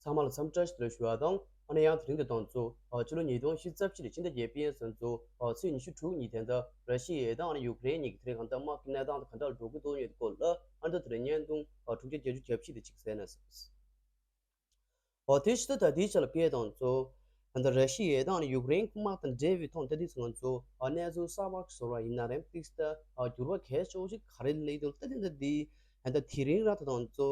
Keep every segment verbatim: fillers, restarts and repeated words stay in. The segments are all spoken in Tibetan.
ཚང་མ་ལ་འཚམས་འདྲི་ཞུ་ཞུ་བ་དང་། ཨ་ནི་ཡང་དེ་རིང་འདི་དང་གཙོ་ཨ་ཕྱི་ལོ་ཉིས་སྟོང་ཉི་ཤུ་རྩ་བཞི་ལོའི་ཕྱི་ཟླ་བརྒྱད་པའི་ཚུན་ཚོད་ཨ་ཚེས་ཉི་ཤུ་དྲུག་ཉིན་དེ་འདྲ་ར་ཤི་ཡའི་དང་ཨ་ནི་ཡུཀ་རེན་གཉིས་ཀྱི་དེ་རིང་གང་ལྟར་དམག་གི་གནས་སྟངས་དེ་ག་འདྲ་འགྲོ་གི་འདུག་ཡོད་སྐོར་ལ་ཨ་འདྲ་དེ་རིང་བརྙན་ཐུང་ཨ་དྲུག་བརྒྱ་བརྒྱད་ཅུ་གྱ་བཞི་དེ་གཅིག་གསན་ན་ཟེར། ཨོ་དེ་ཕྱི་ད་ལྟ་དེའི་ཆ་ལ་སྐད་དང་གཙོ། ད་ལྟ་ར་ཤི་ཡའི་དང་ཡུཀ་རེན་དམག་དང་འབྲེལ་བའི་ཐོག་ད་ལྟའི་ང་ཚོ་གནས་ཚུལ་གསར་པ་བཟོ་བ་ཡིན་ན་རེད། ཏིག་ད་འགྱུར་བ་གལ་ཆེ་བོ་ཞིག་ག་རེ་སླེབས་འདུག་ད་ལྟ་འདི་ད་ལྟ་དེ་རིང་ར་ད་དང་གཙོ།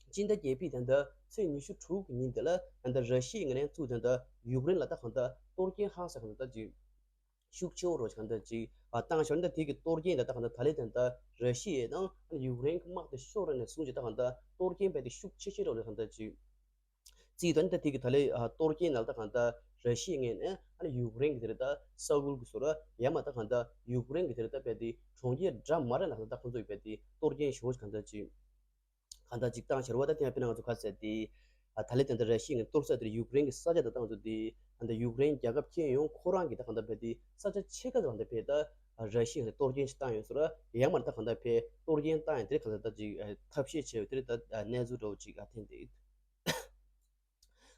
སྤྱི་ཟླ་བརྒྱད་པའི་ད་ལྟ་ཚེས་ཉི་ཤུ་དྲུག་གི་ཉིན་དེ་ལ་ད་ལྟ་ར་ཤི་ཡའི་ངོས་ནས་ཚུར་ད་ལྟ་ཡུཀ་རེན་ལ་ད་གང་ལྟར་གཏོར་སྐྱོན་ཧ་ས་གང་ལྟར་ཅིག་ཤུགས་ཆེ་བོ་རོ་གང་ལྟར་ཅིག་ཨ་བཏང་ཞོར་འདི་དེ་གི་གཏོར་སྐྱོན་ད་ལྟ་གང་ལྟར་ད་ལེ་ད་ལྟ་ར་ཤི་ཡའི་དང་ཡུཀ་རེན་གྱི་དམག་དེ་ཤོར་ར་ནས་བཟུང་ཅིག་ད་གང་ལྟར་གཏོར་སྐྱོན་བས་དེ་ཤུགས་ཆེ་ཆེ་རོ་གང་ལྟར་ཅིག་རྩིས་དོན་ད་དེ་གི་ད་ལེ་ཨ་གཏོར་སྐྱོན་ནང་ད་གང་ལྟར་ར་ཤི་ཡའི་ངོས་ནས་ཨ་ནི་ཡུཀ་རེན་གྱི་དེ་རེད་ད་ས་ཁུལ་གྱི་སོ་ར་ཡ་མ་ད་གང་ལྟར་ཡུཀ་རེན་གྱི་དེ་རེད་ད་བས་དེ་གྲོང་ཁྱེར་འདྲ་མ་རེད་ལ་ད་ལྟ་ཁོང་ཚོ་ཡི་བས་དེ་གཏོར་སྐྱོན་ཞུ་བོ་གང་ལྟར་ཅིག་གང་ལྟར་ཅིག་བཏང་ཕྱིར་བ་ད་ཐེངས་དཔེར་ན་ང་ཚོ་ག་ཟེར་ཏེ། ད་ལེ་ད་ལྟ་ར་ཤི་ཡའི་གཏོར་ས་དེར་ཡུཀ་རེན་གྱི་ས་ཆ་དེ་བཏང་ཚོ་དེ། ད་ལྟ་ཡུཀ་རེན་རྒྱལ་ཁབ་ཁྱོན་ཡོངས་ཁོ་རང་གི་ད་གང་ལྟར་བས་དེ་ས་ཆ་ཕྱེད་ཀ་ཙམ་ད་བས་ད་ར་ཤི་ཡའི་གཏོར་སྐྱོན་ཞིག་བཏང་ཡོད་ཟེར་བ་ཡང་མར་ད་གང་ལྟར་བས་གཏོར་སྐྱོན་བཏང་ཡོད་དེ་གང་ལྟར་ད་ཅིག་ཐབས་ཤེས་བྱས་ཡོད་དེ་ད་གནས་ཚུལ་འདྲ་བོ་ཅིག་ཐོན་ཏེ།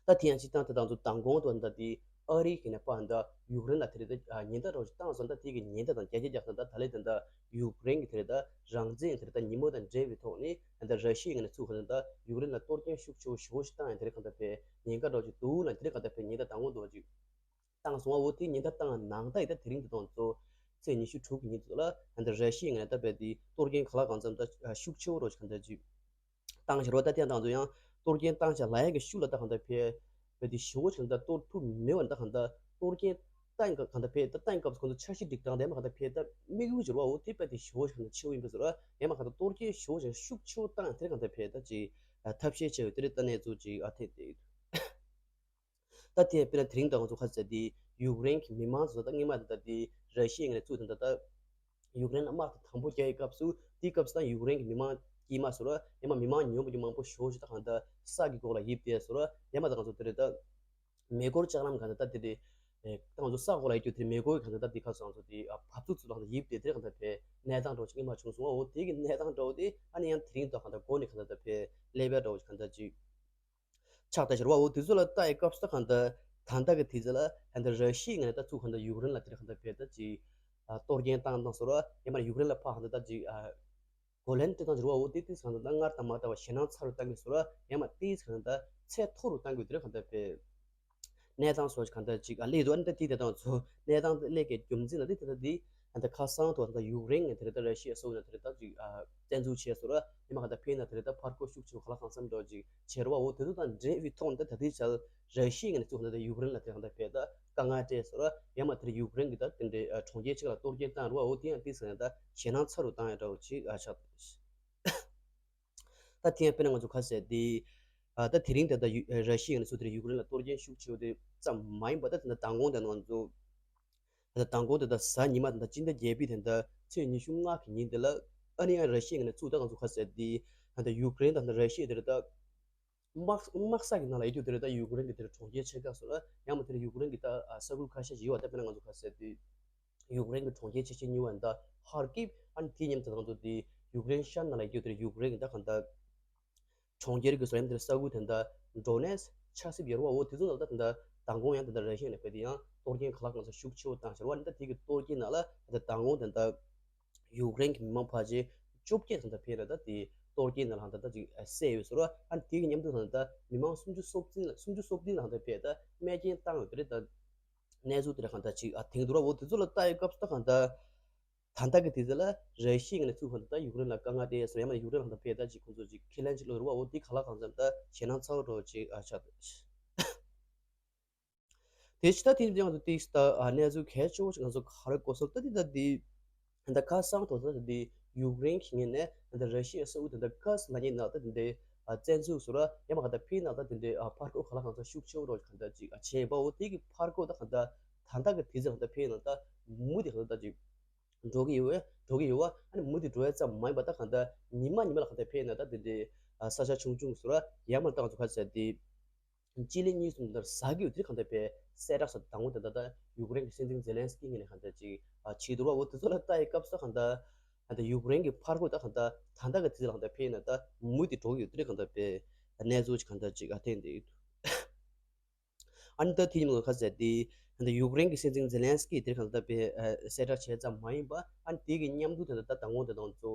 ད་དེ་ཡང་སྤྱིར་བཏང་དེ་དང་ཚོ་མདང་དགོང་དུ་ད་དེ་ཨ་རི་གི་ནས་པ་ད་ཡུཀ་རེན་ལ་དེ་རེད་ད་ཉེན་བརྡ་རོགས་ཤིག་བཏང་སོང་། ད་དེ་གི་ཉེན་བརྡ་དང་རྒྱ་སྐྱེད་རྒྱག་སོང་། ད་ད་ལེ་ད་ད་ཡུཀ་རེན་གི་དེ་རེད་ད་རང་བཙན་དེ་རེད་ད་ཉིན་མོ་དང་འབྲེལ་བའི་ཐོག་ནས་ད་ར་ཤི་ཡའི་ངོས་ནས་ཚུར་ཁ་ད་ཡུཀ་རེན་ལ་གཏོར་སྐྱོན་ཤུགས་ཆེ་བོ་ཞེ་བོ་ཞིག་བཏང་ཡང་དེ་རེད་གང་ལྟར་བས་ཉེན་ཁ་འདྲ་བོ་ཅིག་འདུག་ལ་དེ་རེད་གང་ལྟར་བས་ཉེན་བརྡ་མདང་དགོང་དུ་བ་ཅིག་བཏང་སོང་བ། འོ་དེ་ཉེན་བརྡ་བཏང་ནང་ད་ཡི་ད་དེ་རིང་དེ་དང་ཚོ་ཚེས་ཉི་ཤུ་དྲུག་གི་ཉིན་དུ་ལ་ད་ར་ཤི་ཡའི་ངོས་ནས་ད་བས་དེ་གཏོར་སྐྱོན་ག་ལ་གང་འཚམ་ད་ཤུགས་ཆེ་བོ་རོགས་ཤིག་གང་ལྟར་ཅིག་བཏང་ཕྱིར་བ་ད་ཐེངས་དང་ཚོ་ཡང་གཏོར་སྐྱོན་བཏང་བྱ་ལ་ཡ་གི་ཤུགས་ལ་ད་གང་ལྟར་བས་བས་དེ་ཞེ་བོ་ཞིག་ད་གཏོར་ཐུབ་མེད་བ་ད་གང་ལྟར་གཏོར་སྐྱོན་བཏང་ག་གང་ལྟར་བས་ད་བཏང་སྐབས་སུ་ཁོང་ཚོ་འཆར་གཞི་སྒྲིག་སྟངས་དེ་མ་གང་ལྟར་བས་ད་དམིགས་ཡུལ་ཟེར་བ་འོ་དེ་བས་དེ་ཞེ་བོ་ཞིག་ད་ཆེ་བོ་ཡིན་པ་ཟེར་བ་ཡང་མ་གང་ལྟར་གཏོར་སྐྱོན་ཞེ་བོ་ཞིག་ཤུགས་ཆེ་བོ་བཏང་དེ་གང་ལྟར་བས་ད་ཅིག་ཐབས་ཤེས་བྱས་ཡོད་དེ་རེད་ད་གནས་ཚུལ་ཅིག་ཨ་ཐེངས་དེ། ད་དེ་དཔེར་ན་དེ་རིང་ད་ང་ཚོ་ཁ་ཟེར་དེ་ཡུཀ་རེན་གྱི་མི་མང་ཚོ་ད་སྔོན་མ་ད་ལྟ་དེ་ར་ཤི་ཡའི་ངོས་ནས་ཚུར་ད་ལྟ་ད་ཡུཀ་རེན་ལ་དམག་དེ་དང་པོ་རྒྱག་ཡི་སྐབས་སུ་དེའི་སྐབས་སུ་ད་ཡུཀ་རེན་གྱི་མི་མང་དཀྱུས་མ་ཟེར་བ་ཡང་མ་མི་མང་ཉུང་པོ་ཅིག་མང་པོ་ཞེ་པོ་ཅིག་ད་གང་ལྟར་ས་གི་འོག་ལ་ཡིབ་བསྡད་ཟེར་བ་ཡང་མ་ད་ང་ཚོ་དེ་རེད་ད་མེ་འཁོར་ལྕགས་ལམ་གང་ལྟར་ད་དེ་རེད། ད་ང་ཚོ་ས་འོག་ལ་ཡིབ་དུས་དེ་རེད་མེ་འཁོར་གྱི་གང་ལྟར་ད་དེ་ཁ་སང་ཚོ་དེ་བབས་ཚུགས་ཚུགས་ད་གང་ལྟར་ཡིབ་བསྡད་དེ་རེད་གང་ལྟར་བས་གནས་སྟངས་འདྲ་བོ་ཅིག་སྔོན་མ་བྱུང་སོང་བ། འོ་དེ་གི་གནས་སྟངས་འདྲ་བོ་དེ་ཨ་ནི་ཡང་དེ་རིང་ད་གང་ལྟར་འགོ་ནས་གང་ལྟར་ད་བས་ཀླད་པ་འདྲ་བོ་ཅིག་གང་ལྟར་ཅིག་ཆགས་ད་ཤར་བ། འོ་དེ་ཚོ་ལ་ལྟ་ཡི་སྐབས་སུ་ད་གང་ལྟར་ད་ལྟ་གི་དུས་ཚོད་ལ་ད་ལྟ་ར་ཤི་ཡའི་ངོས་ནས་ད་ཚུར་གང་ལྟར་ཡུཀ་རེན་ལ་དེ་རེད་གང་ལྟར་བས་ད་ཅིག་གཏོར་སྐྱོན་བཏང་བཏང་ཟེར་བ་ཡང་མ་ཡུཀ་རེན་ལ་ཕར་གང་ལྟར་ད་ཅིག་གོ་ལན་སྤྲད་སྟངས་ཟེར་བ་འོ་དེ་དུས་གང་ལྟར་ད་སྔར་དང་མ་འདྲ་བ་ཞེད་སྣང་ཚ་རུ་བཏང་གི་ཟེར་བ་ཡང་མ་དེ་གང་ལྟར་ཚད་མཐོ་རུ་བཏང་གི་དེ་རེད་གང་ལྟར་བས་གནས་སྟངས་སོགས་གང་ལྟར་ཅིག་ཨ་ལས་དུ་ཨ་ནི་ད་དེ་དེ་དང་ཚོ་གནས་སྟངས་དེ་ལས་ཀའི་རྒྱུ་མཚན་ལ་དེ་དེ་ད་དེ། ད་ཁ་སང་དུ་ད་ཡུཀ་རེན་ནས་དེ་རེད་ད་ར་ཤི་ཡ་སོགས་ནས་དེ་རེད་ད་ཅིག་བཙན་འཛུལ་བྱས་སོ་ར་ཡིན་མ་ག་ད་ཕེ་ན་དེ་རེད་ད་ཕར་རྒོལ་ཤུགས་ཆེ་བ་ག་ལ་གང་འཚམ་འདྲ་ཅིག་བྱས་ར་བ། འོ་དེ་ཚོ་དང་འབྲེལ་བའི་ཐོག་ནས་ད་ད་ལྟའི་ཆར་ར་ཤི་ཡ་ནས་ཚུགས་ད་ཡུཀ་རེན་ལ་དེ་ག་ད་ཕེ་ད་དཀའ་ངལ་སྤྲད་སོ་ར་ཡིན་མ་དེ་རེད་ཡུཀ་རེན་གི་ད་དེ་འདྲའི་གྲོང་ཁྱེར་ཆེ་ལ་གཏོར་སྐྱོན་བཏང་ར་བ། འོ་དེ་ཡང་དེ་ཟེར་ནས་ད་ཞེད་སྣང་ཚ་རུ་བཏང་ཡ་འདྲ་བོ་ཅིག་ཨ་ཆགས། ད་དེ་ཡང་དཔེར་ན་ང་ཚོ་ཁ་ཟེར་དེ། ད་དེ་རིང་དེ་ད་ཡུ་ར་ཤི་ཡ་ནས་ཚུགས་དེ་རེད་ཡུཀ་རེན་ལ་གཏོར་སྐྱོན་ཤུགས་ཆེ་བ་དེ་ཙམ་མ་ཡིན་པ་ད་དེ་ད་མདང་དགོང་དེ་ང་ཚོ། ད་ལྟ་མདང་དགོང་དེ་ད་གཟའ་ཉི་མ་དང་ད་སྤྱི་ཟླ་བརྒྱད་པའི་དེ་ད་ཚེས་ཉི་ཤུ་ལྔ་གི་ཉིན་དེ་ལ་ཨ་ནི་ཡང་ར་ཤི་ཡའི་ངོས་ནས་ཚུར་ད་ང་ཚོ་ཁ་གསལ་དེ་ད་ལྟ་ཡུཀ་རེན་དང་ད་ར་ཤི་ཡ་དེ་རེད་ད་དམག་དམག་ས་གི་ནང་ལ་ཡོད་དུས་དེ་རེད་ད་ཡུཀ་རེན་གི་དེ་རེད་གྲོང་ཁྱེར་ཆེ་ཁག་སོགས་ལ་ཡང་མ་དེ་རེད་ཡུཀ་རེན་གི་ད་ས་ཁུལ་ཁ་ཤས་ཤིག་ཡོད་པ་ད་དཔེར་ན་ང་ཚོ་ཁ་གསལ་དེ་ཡུཀ་རེན་གི་གྲོང་ཁྱེར་ཆེ་ཤོས་གཉིས་པ་ད་ཧར་ཀིབ་ཨ་ནི་དེའི་མཉམ་དུ་ང་ཚོ་དེ་ཡུཀ་རེན་ཤར་ནང་ལ་ཡོད་དུས་དེ་རེད་ཡུཀ་རེན་གི་ད་གང་ལྟར། གྲོང་ཁྱེར་གྱི་བཟོ་ལམ་དེར་ས་ཁུལ་དེ་འདྲ་འགྲོ་ནས་ཆབ་སྲིད་ཡོད་རེད་བ། འོ་དེ་ཚོ་ནང་ད་དེ་འདྲ་མདང་དགོང་ཡང་དེ་འདྲ་རེ་ཞིག་ནས་བོད་དེ་ཡང་གཏོར་སྐྱོན་ག་ལ་གང་ས་ཤུགས་ཆེ་བོ་བཏང་ཤར་བ་ནི་ད་དེ་གི་གཏོར་སྐྱོན་ནང་ལ་ད་མདང་དགོང་དེ་འདྲ་ཡུཀ་རེན་གྱི་མི་མང་ཕལ་ཆེར་བཅོ་བརྒྱད་དེ་འདྲ་ཕེབས་ནས་ད་དེ་གཏོར་སྐྱོན་ནང་ལ་ད་ད་ཅིག་བསད་ཡོད་ཟེར་བ། ཨ་ནི་དེ་གི་མཉམ་དུ་ད་ད་མི་མང་སུམ་ཅུ་སོ་བདུན་ལ་སུམ་ཅུ་སོ་བདུན་ལ་ད་ཕེབས་ད་རྨས་སྐྱོན་བཏང་ཡོད་དེ་རེད་ད། གནས་ཚུལ་དེ་འདྲ་གང་ལྟར་ཅིག་ཨ་དེང་དུ་ར་འོ་དེ་ཚོ་ལ་ལྟ་ཡི་སྐབས་སུ་ད་གང་ལྟར། ད་ལྟ་གི་དུས་ཚོད་ལ་རེ་ཞིག་ནས་ཚུར་ཧོན་ད་ཡུཀ་རེན་ལ་དཀའ་ངལ་སྤྲད་ཡ་སོ་ཡང་མ་ཡུཀ་རེན་ལ་ད་ཕེ་ད་ཅིག་ཁོང་ཚོ་ཅིག་ཁས་ལེན་ཅིག་ལོ་རུ་བ་འོ་དེ་ག་ལ་གང་འཚམ་ད་ཞེད་སྣང་ཚ་བོ་འགྲོ་ཅིག་ཨ་ཆགས། དེ་ཕྱི་ད་དེ་ཡང་དུ་ཏིག་ད་ཨ་གནས་ཚུལ་གལ་ཆེ་བོ་ཞིག་ང་ཚོ་ག་རེ་གོ་སོང་ད་དེ་ད་དེ་ད་ཁ་སང་དོ་ད་དེ་ཡུཀ་རེན་གྱི་ངོས་ནས་ད་ར་ཤི་ཡ་ས་འུ་ད་ད་ག་ས་ལ་ཉེ་ན་ད་དེ་འདྲའི་ཨ་བཙན་འཛུལ་སོ་ར་ཡང་མ་ག་ད་ཕེ་ན་ད་དེ་འདྲའི་ཨ་ཕར་ཁོ་ག་ལ་གང་འཚམ་ཤུགས་ཆེ་བོ་འགྲོ་གང་ད་ཅིག་ཨ་བྱས་པ་འོ་དེ་གི་ཕར་ཁོ་ད་གང་ད་ད་ད་གི་དེ་ཚོ་གང་ད་ཕེ་ན་ད་མུ་དེ་གང་ད་ཅིག་འགྲོ་གི་ཡོད་འགྲོ་གི་ཡོད་བ། ཨ་ནི་མུ་མཐུད་འགྲོ་ཡ་ཙམ་མ་ཡིན་པ་ད་གང་ལྟར་ཉི་མ་ཉི་མ་ལ་གང་ལྟར་ཕེབས་ན་ད་དེ་འདྲའི་ས་ཆ་ཆུང་ཆུང་ཟེར་བ་ཡར་མར་བཏང་ཚུགས་ཁ་ཟེར་དེ། སྤྱི་ལེ་གཉིས་གསུམ་ལྟར་ཟ་གི་ཡོད་དེ་གང་ལྟར་ཕེབས་གསལ་བསྒྲགས་སུ་དང་པོ་དེ་ད་ལྟ་ཡུཀ་རེན་གྱི་སྲིད་འཛིན་ཛེ་ལན་སི་ཀི་ངོས་ནས་གང་ལྟར་ཅིག་བྱེད་འདུག་བ། འོ་དེ་ཚོ་ལ་ལྟ་ཡི་སྐབས་སུ་གང་ལྟར་ད་ལྟ་ཡུཀ་རེན་གྱི་ཕར་རྒོལ་ད་གང་ལྟར་ད་ལྟ་གི་དུས་ལ་གང་ལྟར་ཕེབས་ན་ད་མུ་མཐུད་འགྲོ་གི་ཡོད་དེ་གང་ལྟར་ཕེབས། གནས་ཚུལ་ཅིག་གང་ལྟར་ཅིག་ཨ་ཐེངས་འདི་ཡོད་འདུག་ཨ་ནི་ད་དེ་ཉིན་ལ་ཁ་གསལ་ཏེ་ད་ཡུཀ་རེན་གྱི་སྲིད་འཛིན་ཛེ་ལན་སི་ཀི་དེར་གང་ལྟར་པའི་གསལ་བསྒྲགས་བྱས་ཙམ་མ་ཡིན་པ། ཨ་ནི་དེ་གི་མཉམ་དུ་ད་ལྟ་ད་ངོ་དེ་དང་གཙོ་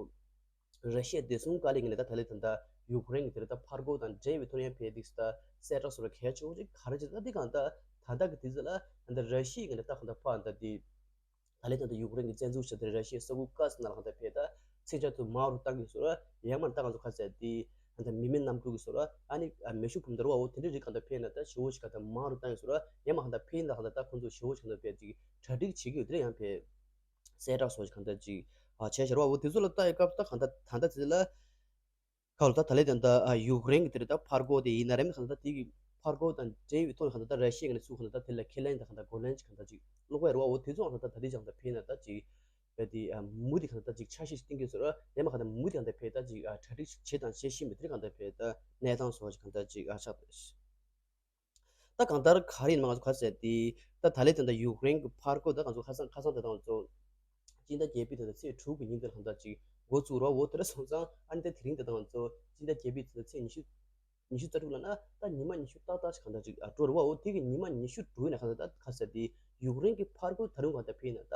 ར་ཤི་ཡ་བདེ་སྲུང་བཀའ་བློན་གྱི་ནས་ད་ད་ལས་ད་ལྟ་ཡུཀ་རེན་གྱི་དེར་ད་ཕར་རྒོལ་དང་འབྲེལ་བའི་ཐོག་ནས་ཕེབས་ཏེ་ད་གསལ་བསྒྲགས་སོགས་ལ་གལ་ཆེ་བོ་ཅིག་ག་རེ་བྱས་ད་འདི་གང་ལྟར་ད་ལྟ་གི་དུས་ཚོད་ལ་ད་ལྟ་ར་ཤི་ཡ་གི་ནས་ད་གང་ལྟར་ཕར་ད་འདི། ད་ལན་ད་ལྟ་ཡུཀ་རེན་གྱི་བཙན་འཛུལ་བྱས་ཏེ་ར་ཤི་ཡའི་ས་ཁུལ་ཀ་སི་ནང་ལ་གང་ལྟར་ཕེབས་ད་མཚོན་ཆ་དེ་མང་རུ་བཏང་གི་ཟེར་བ། ཡང་མ་ད་གང་ཚོ་ཁ་གསལ་ཏེ་ད་ལྟ་མི་མེད་གནམ་གྲུ་གི་ཟེར་བ། ཨ་ནི་མེ་ཤུགས་འཕུར་མདའ་རུ་བ་འོ་དེ་འདྲ་རིགས་གང་ལྟར་ཕེབས་ན་ད་ཞེ་བོ་ཞིག་གང་ལྟར་མང་རུ་བཏང་གི་ཟེར་བ། ཡང་མ་གང་ལྟར་ཕེབས་ན་གང་ལྟར་ད་ཁོང་ཚོ་ཞེ་བོ་ཞིག་གང་ལྟར་ཕེབས་ཅིག་གྲ་སྒྲིག་བྱེད་ཀྱི་ཡོད། དེ་ཡང་ཕེབས་གསལ་བསྒྲགས་སོགས་ཀྱི་གང་ལྟར་ཅིག་ཨ་བྱས་ཤར་བ་འོ་དེ་ཚོ་ལ་ལྟ་ཡི་སྐབས་ད་གང་ལྟར་ད་ལྟ་དེ་ལ། ཁ་ལོ་ད་ད་ལས་ད་ད་ཡུཀ་རེན་གྱི་དེ་རེད་ད་ཕར་རྒོལ་དེ་ཡིན་ན་རེད་མི་གང་ལྟར་དེ་གི་ཕར་རྒོལ་དང་འབྲེལ་བའི་ཐོག་ནས་གང་ལྟར་ད་ར་ཤི་ཡ་གི་ནས་ཚུར་གང་ལྟར་ད་དེ་ལ་ཁས་ལེན་དང་གང་ལྟར་གོ་ལེན་ཅིག་གང་ལྟར་ཅིག་ཀློག་པའི་རེད་བ། འོ་དེ་ཚོ་གང་ལྟར་ད་ད་དེ་ཅང་ད་ཕེབས་ན་ད་ཅིག་བས་དེ་མུ་དེ་གང་ལྟར་ད་ཅིག་འཆར་གཞི་ཞིག་བཏིང་གི་ཟེར་བ། ཡང་མ་གང་ལྟར་མུ་དེ་གང་ལྟར་ཕེབས་ད་ཅིག་གྲ་སྒྲིག་བྱེད་དང་བྱེད་བཞིན་པའི་དེ་གང་ལྟར་ཕེབས་ད་གནས་སྟངས་སོགས་ཅིག་གང་ལྟར་ཅིག་ཨ་ཆགས་ད། ད་གང་ལྟར་ག་རེ་ཡིན་ན་ང་ཚོ་ག་ཟེར་ཏེ། ད་ད་ལས་ད་ལྟ་ཡུཀ་རེན་གྱི་ཕར་རྒོལ་ད་ང་ཚོ་ཁ་སང་ཁ་སང་ད་ལྟ་ང་ཚོ་སྤྱི་ཟླ་བརྒྱད་པའི་ད་ལྟ་ཚེས་དྲུག་གི་ཉིན་དེར་གང་ལྟར་ཅིག་འགོ་བཙུགས་རོགས་འོ་དེ་ར་སོང་ཙང་ཨ་ནི་ད་དེ་རིང་ད་ལྟ་ང་ཚོ་སྤྱི་ཟླ་བརྒྱད་པའི་ད་ལྟ་ཚེས་ཉི་ཤུ་ཉི་ཤུ་རྩ་དྲུག་ལ་ན་ད་ཉི་མ་ཉི་ཤུ་ཏག་ཏག་ཅིག་གང་ལྟར་ཅིག་ཨ་འགྲོ་རོགས་འོ་དེ་གི་ཉི་མ་ཉི་ཤུ་དྲུག་ཡིན་ན་གང་ལྟར་ད་ག་ཟེར་ཏེ་ཡུཀ་རེན་གྱི་ཕར་རྒོལ་ད་རུང་གང་ལྟར་ཕེབས་ན་ད་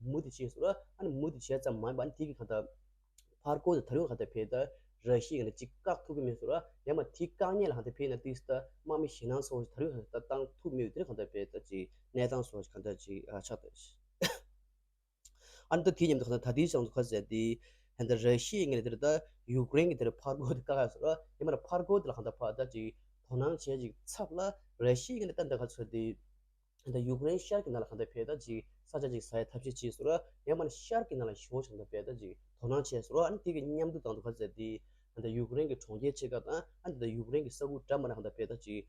མུ་དེ་བྱས་སོང་ར། ཨ་ནི་མུ་དེ་བྱས་ཙམ་མ་ཡིན་པ་ཨ་ནི་དེ་གི་གང་ལྟར། ཕར་རྒོལ་དེ་ད་རུང་གང་ལྟར་ཕེབས་ད་ར་ཤི་ཡ་གི་ནས་ཅིག་བཀག་ཐུབ་ཀྱི་མེད་ཟེར་བ། ཡང་མ་དེ་བཀག་ཉེན་ལ་གང་ལྟར་ཕེབས་ན་ཏིས་ད་དམག་མི་ཞེད་སྣང་ཚོགས་ད་རུང་གང་ལྟར་བཏང་ཐུབ་མེད་དེ་གང་ལྟར་ཕེབས་ད་ཅིག་གནས་སྟངས་སོགས་གང་ལྟར་ཅིག་ཨ་ཆགས་ད། ཨ་ནི་ད་དེ་མཉམ་དུ་གང་ལྟར་ད་དེའི་བྱང་དུ་ཁ་ཟེར་ཏེ་གང་ལྟར་ར་ཤི་ཡ་གི་ནས་དེར་ད་ཡུཀ་རེན་གྱི་དེར་ཕར་རྒོལ་དེ་བཀག་ཡ་ཟེར་བ། ཡང་མ་ཕར་རྒོལ་དེ་ལ་གང་ལྟར་ཕར་ད་ཅིག་དོ་སྣང་བྱས་ཅིག་ཚབ་ལ་ར་ཤི་ཡ་གི་ནས་ད་འདི་ག་ཚོད་དེ། ད་ཡུཀ་རེན་ཤར་གྱི་ནང་ལ་གང་ལྟར་ཕེབས་ད་ཅིག་ས་ཆ་ཅིག་ཟ་ཡ་ཐབས་ཤེས་བྱས་སོང་ར། ཡང་མ་ནི་ཤར་གྱི་ནང་ལ་ཞོ་ཆང་དུ་ཕེབས་ད་ཅིག་དོ་སྣང་བྱས་སོང་ར། ཨ་ནི་དེ་གི་མཉམ་དུ་དང་དུ་ག་ཟེར་ཏེ་ད་ཡུཀ་རེན་གྱི་གྲོང་ཁྱེར་ཆེ་ཁག་དང་ཨ་ནི་ད་ཡུཀ་རེན་གྱི་ས་ཁུལ་འདྲ་མ་ན་གང་ལྟར་ཕེབས་ད་ཅིག་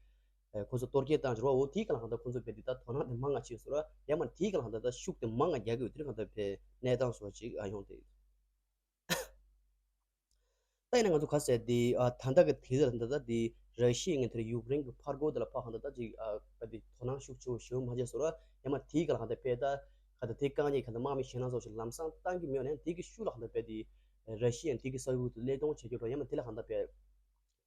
ཁོ་ཚོ་གཏོར་སྐྱོན་བཏང་ཅིག་ར། འོ་དེའི་གང་ལ་གང་ལྟར་ཁོ་ཚོ་ཕེབས་ཏེ་ད་དོ་སྣང་དེ་མང་ང་བྱས་སོང་ར། ཡང་མ་ནི་དེའི་གང་ལ་གང་ལྟར་ད་ཤུགས་དེ་མང་ང་རྒྱག་གི་ཡོད། དེ་གང་ལྟར་ཕེབས་གནས་སྟངས་སོགས་ཅིག་ཨ་ཡོང་དེ། ད་ཡིན་ན་ང་ཚོ་ག་ཟེར་དེ་ཨ་ད་ལྟ་གི་དེ་ལ་ད་ལྟ་དེ་ར་ཤི་ཡ་ངན་དེར་ཡུཀ་རེན་གྱི་ཕར་རྒོལ་དེ་ལ་ཕར་གང་ལྟ་ད་ཅིག་ཨ་དེ་དོ་སྣང་ཤུགས་ཆེ་བོ་ཞེ་བོ་མ་བྱས་སོང་ར། ཡང་མ་དེའི་ག་ལ་གང་ལྟ་ཕེབས་ད་ག་ད་དེ་དཀའ་ངལ་ག་ད་དམག་མི་ཞེད་སྣང་སོགས་ཤིག་ལམ་སང་བཏང་གི་མེད་ནའང་དེ་གི་ཤུགས་ལ་གང་ལྟ་ཕེབས་དེ་ར་ཤི་ཡ་དེ་གི་ས་ཁུལ་དུ་གློད་གཏོང་བྱེད་རྒྱུ་ར། ཡང་མ་དེ་ལ་གང་ལྟ་ཕེབས་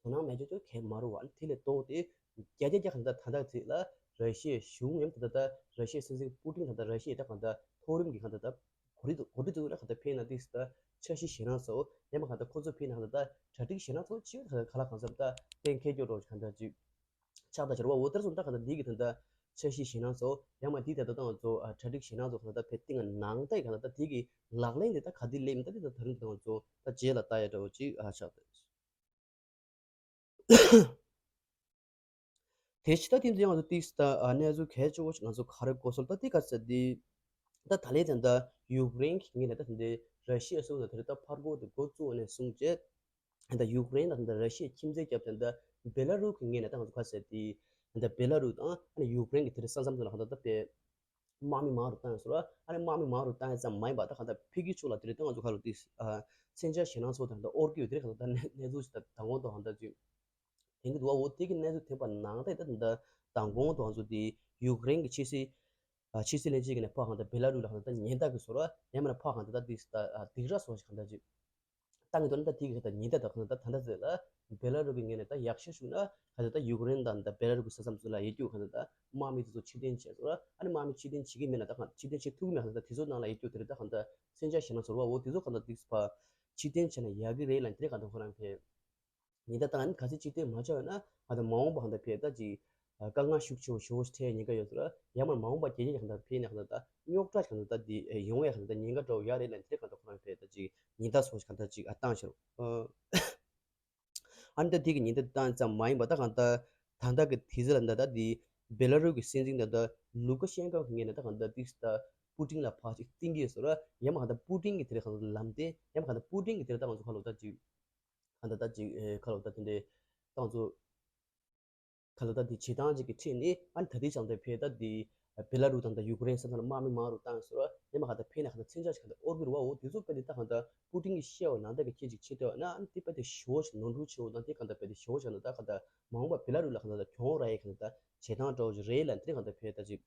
དོ་སྣང་མེད་རྒྱུ་ཚོ་གས་མ་རུ་བ་དེ་ལས་ལྡོག་སྟེ་རྒྱ་རྒྱ་རྒྱ་གང་ལྟ་ད་ལྟ་དེ་ལ་ར་ཤི་ཡའི་གཞུང་ཡང་ད་ལྟ་ད་ར་ཤི་ཡའི་སྲིད་འཛིན་པུ་ཏིན་གང་ལྟ་ར་ཤི་ཡའི་ད་གང་ལྟ་མཐོ་རིམ་གྱི་གང་ལྟ་ད། གོ་སྒྲིག་གོ་སྒྲིག་ཚོགས་ལ་ག་ད་ཕེབས་ན་ཏིས་ད་འཆར་གཞི་ཞེད་སྣང་ཚོགས། ཡང་མ་ག་ད་ཁོ་ཚོ་ཕེབས་ན་ག་ད་ད་གྲ་སྒྲིག་ཞེད་སྣང་ཚོགས་ཅིག་ག་ལ་གང་འཚམ་ད་གཏན་འཁེལ་སྐྱོ་རོགས་ག་ད་ཅིག་ཆགས་ད་ཆར་བ་འོ་དེར་སོང་ད་ག་ད་འདི་གི་ད་ད་འཆར་གཞི་ཞེད་སྣང་ཚོགས། ཡང་མ་འདི་ད་ད་ད་ང་ཚོ་གྲ་སྒྲིག་ཞེད་སྣང་ཚོགས་ག་ད་ད་ཕེབས་ཏིང་ནང་ད་ག་ད་ད་འདི་གི་ལག་ལེན་དེ་ད་ག་འདི་ལེན་མི་ད་འདི་ད་ད་རིང་ད་ང་ཚོ་ད་རྗེས་ལ་ལྟ་ཡ་འདྲ་བོ་ཅིག་ཨ་ཆགས་ད། དེ་ཕྱི་ད་དེ་ཚོ་ཡང་ང་ཚོ་ཏིས་ད་གནས་ཚུལ་གལ་ཆེ་བོ་ཞིག་ང་ཚོ་ག་རེ་གོ་སོང་ད་དེ་ག་ཚོད་དེ། ད་ད་ལས་ད་ད་ཡུཀ་རེན་གྱི་ངོས་ནས་ད་དེ་འདྲའི་ར་ཤི་ཡ་སོགས་ད་དེ་རིང་ད་ཕར་རྒོལ་དེ་འགོ་བཙུགས་ནས་བཟུང་རྗེས་ད་ཡུཀ་རེན་དང་ད་ར་ཤི་ཡའི་ཁྱིམ་མཚེས་རྒྱབ་ད་ད་བེ་ལ་རུ་གི་ངོས་ནས་ད་ང་ཚོ་ག་ཚོད་དེ་ད་བེ་ལ་རུ་དང་ཨ་ནི་ཡུཀ་རེན་གྱི་དེ་རིང་ས་མཚམས་དེ་ལ་ཧ་ད་ད་དཔེ། དམག་མི་མང་རུ་བཏང་ཡོད་ཟེར་བ། ཨ་ནི་དམག་མི་མང་རུ་བཏང་ཡོད་ཙམ་མ་ཡིན་པ་ད་གང་ལྟར་ཕ་གི་ཕྱོགས་ལ་དེ་རིང་ད་ང་ཚོ་ཁ་ལོ་དེ་མཚོན་ཆ་ཞེད་སྣང་ཚོགས་དང་ད་ཨོར་གི་ཡོད་དེ་རིང་གང་ལྟར་གནས་ཚུལ་ཞིག་ད་དང་པོ་དང་གང་ལྟར་ཅིག་དེང་གི་འདུག་བ། འོ་དེ་གི་གནས་ཚུལ་ཐོན་པ་ནང་ད་ད་ད་དང་པོ་དང་ང་ཚོ་དེ་ཡུཀ་རེན་གི་ཕྱི་སྲིད་ཕྱི་སྲིད་བློན་ཆེན་གི་ནས་ཕ་གང་ལྟར་བེ་ལ་རུ་ལ་གང་ལྟར་ཉེན་བརྡ་གི་ཟེར་བ། ཡང་མིན་ན་ཕ་གང་ལྟར་ད་དེ་སྡིགས་ར་སོགས་ཞིག་གང་ལྟར་ཅིག་བཏང་གི་འདུག་ན། ད་དེ་གི་ད་ཉེན་བརྡ་དང་གང་ལྟར་ད་ལྟ་ཟེར་ལ་བེ་ལ་རུ་གི་ངོས་ནས་ད་ཡག་ཤོས་ཤུགས་ན་ག་ད་ད་ཡུཀ་རེན་དང་ད་བེ་ལ་རུ་གི་ས་མཚམས་སུ་ལ་ཡོད་རྒྱུ་ག་ད་ད་དམག་མི་དེ་ཚོ་ཕྱིར་འཐེན་བྱས་སོང་ར། ཨ་ནི་དམག་མི་ཕྱིར་འཐེན་བྱེད་ཀྱི་མེད་ན་ད་གང་ཕྱིར་འཐེན་བྱེད་ཐུབ་ཀྱི་མེད་ག་ད་ད་དེ་ཚོ་ནང་ལ་ཡོད་རྒྱུ་དེ་རེད། ད་གང་ད་མཚོན་ཆ་ཞེད་སྣང་ཚོར་བ་འོ་དེ་ཚོ་ག་ད་དེ་ཕ་ཕྱིར་འཐེན་བྱས་ན་ཡག་གི་རེད་ལ་དེ་རེད། ག་ད་ཁོ་རང་ཕེ་ཉེན་བརྡ་བཏང་ཨ་ནི་ག་ཚོད་ཕྱིར་འཐེན་མ་བྱས་ན་ག་ད་མ་འོངས་པ་ག་ད་ཕེ་ད་ཅིག་དཀའ་ངལ་ཤུགས་ཆེ་བོ་ཞེ་བོ་ཞིག་འཕྲད་ཉེན་ཁ་ཡོད་ཟེར། ཡང་མིན་མ་འོངས་པ་རྒྱལ་ཁབ་གང་ལྟར་ཕེབས་ནས་གང་ལྟར་རྙོག་དྲ་གང་ལྟར་འདི་ཡོང་ཡ་གང་ལྟར་ཉེན་ཁ་འདྲ་བོ་ཡ་རེད་ལ་འདི་གང་ལྟར་ཁོ་རང་ཕེབས་ད་ཅིག་ཉེན་བརྡ་སོགས་གང་ལྟར་ཅིག་ཨ་བཏང་ཤར། ཨ་ནི་ད་འདི་གི་ཉེན་བརྡ་བཏང་ཙམ་མ་ཡིན་པ་ད་གང་ལྟར་ད་ལྟ་གི་དུས་ཚོད་ལ་ད་ལྟ་འདི་བེ་ལ་རུ་གི་སྲིད་འཛིན་ད་ལྟ་ལུ་ཀ་ཤན་ཀོ་གི་ངོས་ནས་ད་གང་ལྟར་འདི་ད་པུ་ཏིན་ལ་ཕར་ཅིག་བསྟན་གྱི་ཡོད་ཟེར། ཡང་མིན་གང་ལྟར་པུ་ཏིན་གི་དེ་རེད་གང་ལྟར་ལམ་སྟོན། ཡང་མིན་གང་ལྟར་པུ་ཏིན་གི་དེ་རེད་ད་ང་ཚོ་ཁ་ལོ་ད་ཅིག་གང་ལྟར་ད་ཅིག་ཁ་ལོ་ད་དེ་འདྲའི་ད་ང་ཚོ། ག་ལ་ད་འདི་བྱེད་སྟངས་ཅིག་གི་ཁྲིད་ནི་ཨ་ནི་ད་ལྟའི་ཆ་ལ་ཕེ་ད་འདི་བེ་ལ་རུ་དང་ད་ཡུཀ་རེན་ས་མཚམས་ལ་དམག་མི་མང་རུ་བཏང་ཟེར་བ། ཡང་མ་ག་ད་ཕེ་ན་ག་ད་མཚོན་ཆ་ཞིག་ག་ད་ཨོར་གི་རུ་བ་འོ་དེ་ཚོ་ཕེ་འདི་ད་ག་ད་པུ་ཏིན་གྱི་ཤེས་བ་ནང་ད་གི་ཁྱེད་ཅིག་ཆེ་ཏེ་བ་ན་ཨ་ནི་དེ་ཕེ་དེ་ཞོ་ཞིག་ནོར་འཁྲུལ་ཆེ་བོ་དང་དེ་ག་ད་ཕེ་དེ་ཞོ་ཞིག་ན་ད་ག་ད་མ་འོངས་པ་བེ་ལ་རུ་ལ་ག་ད་གྱོང་ར་ཡི་ག་ད་བྱེད་སྟངས་འདྲ་བོ་ཞིག་རེད་ལ་འདི་ག་ད་ཕེ་ད་ཅིག་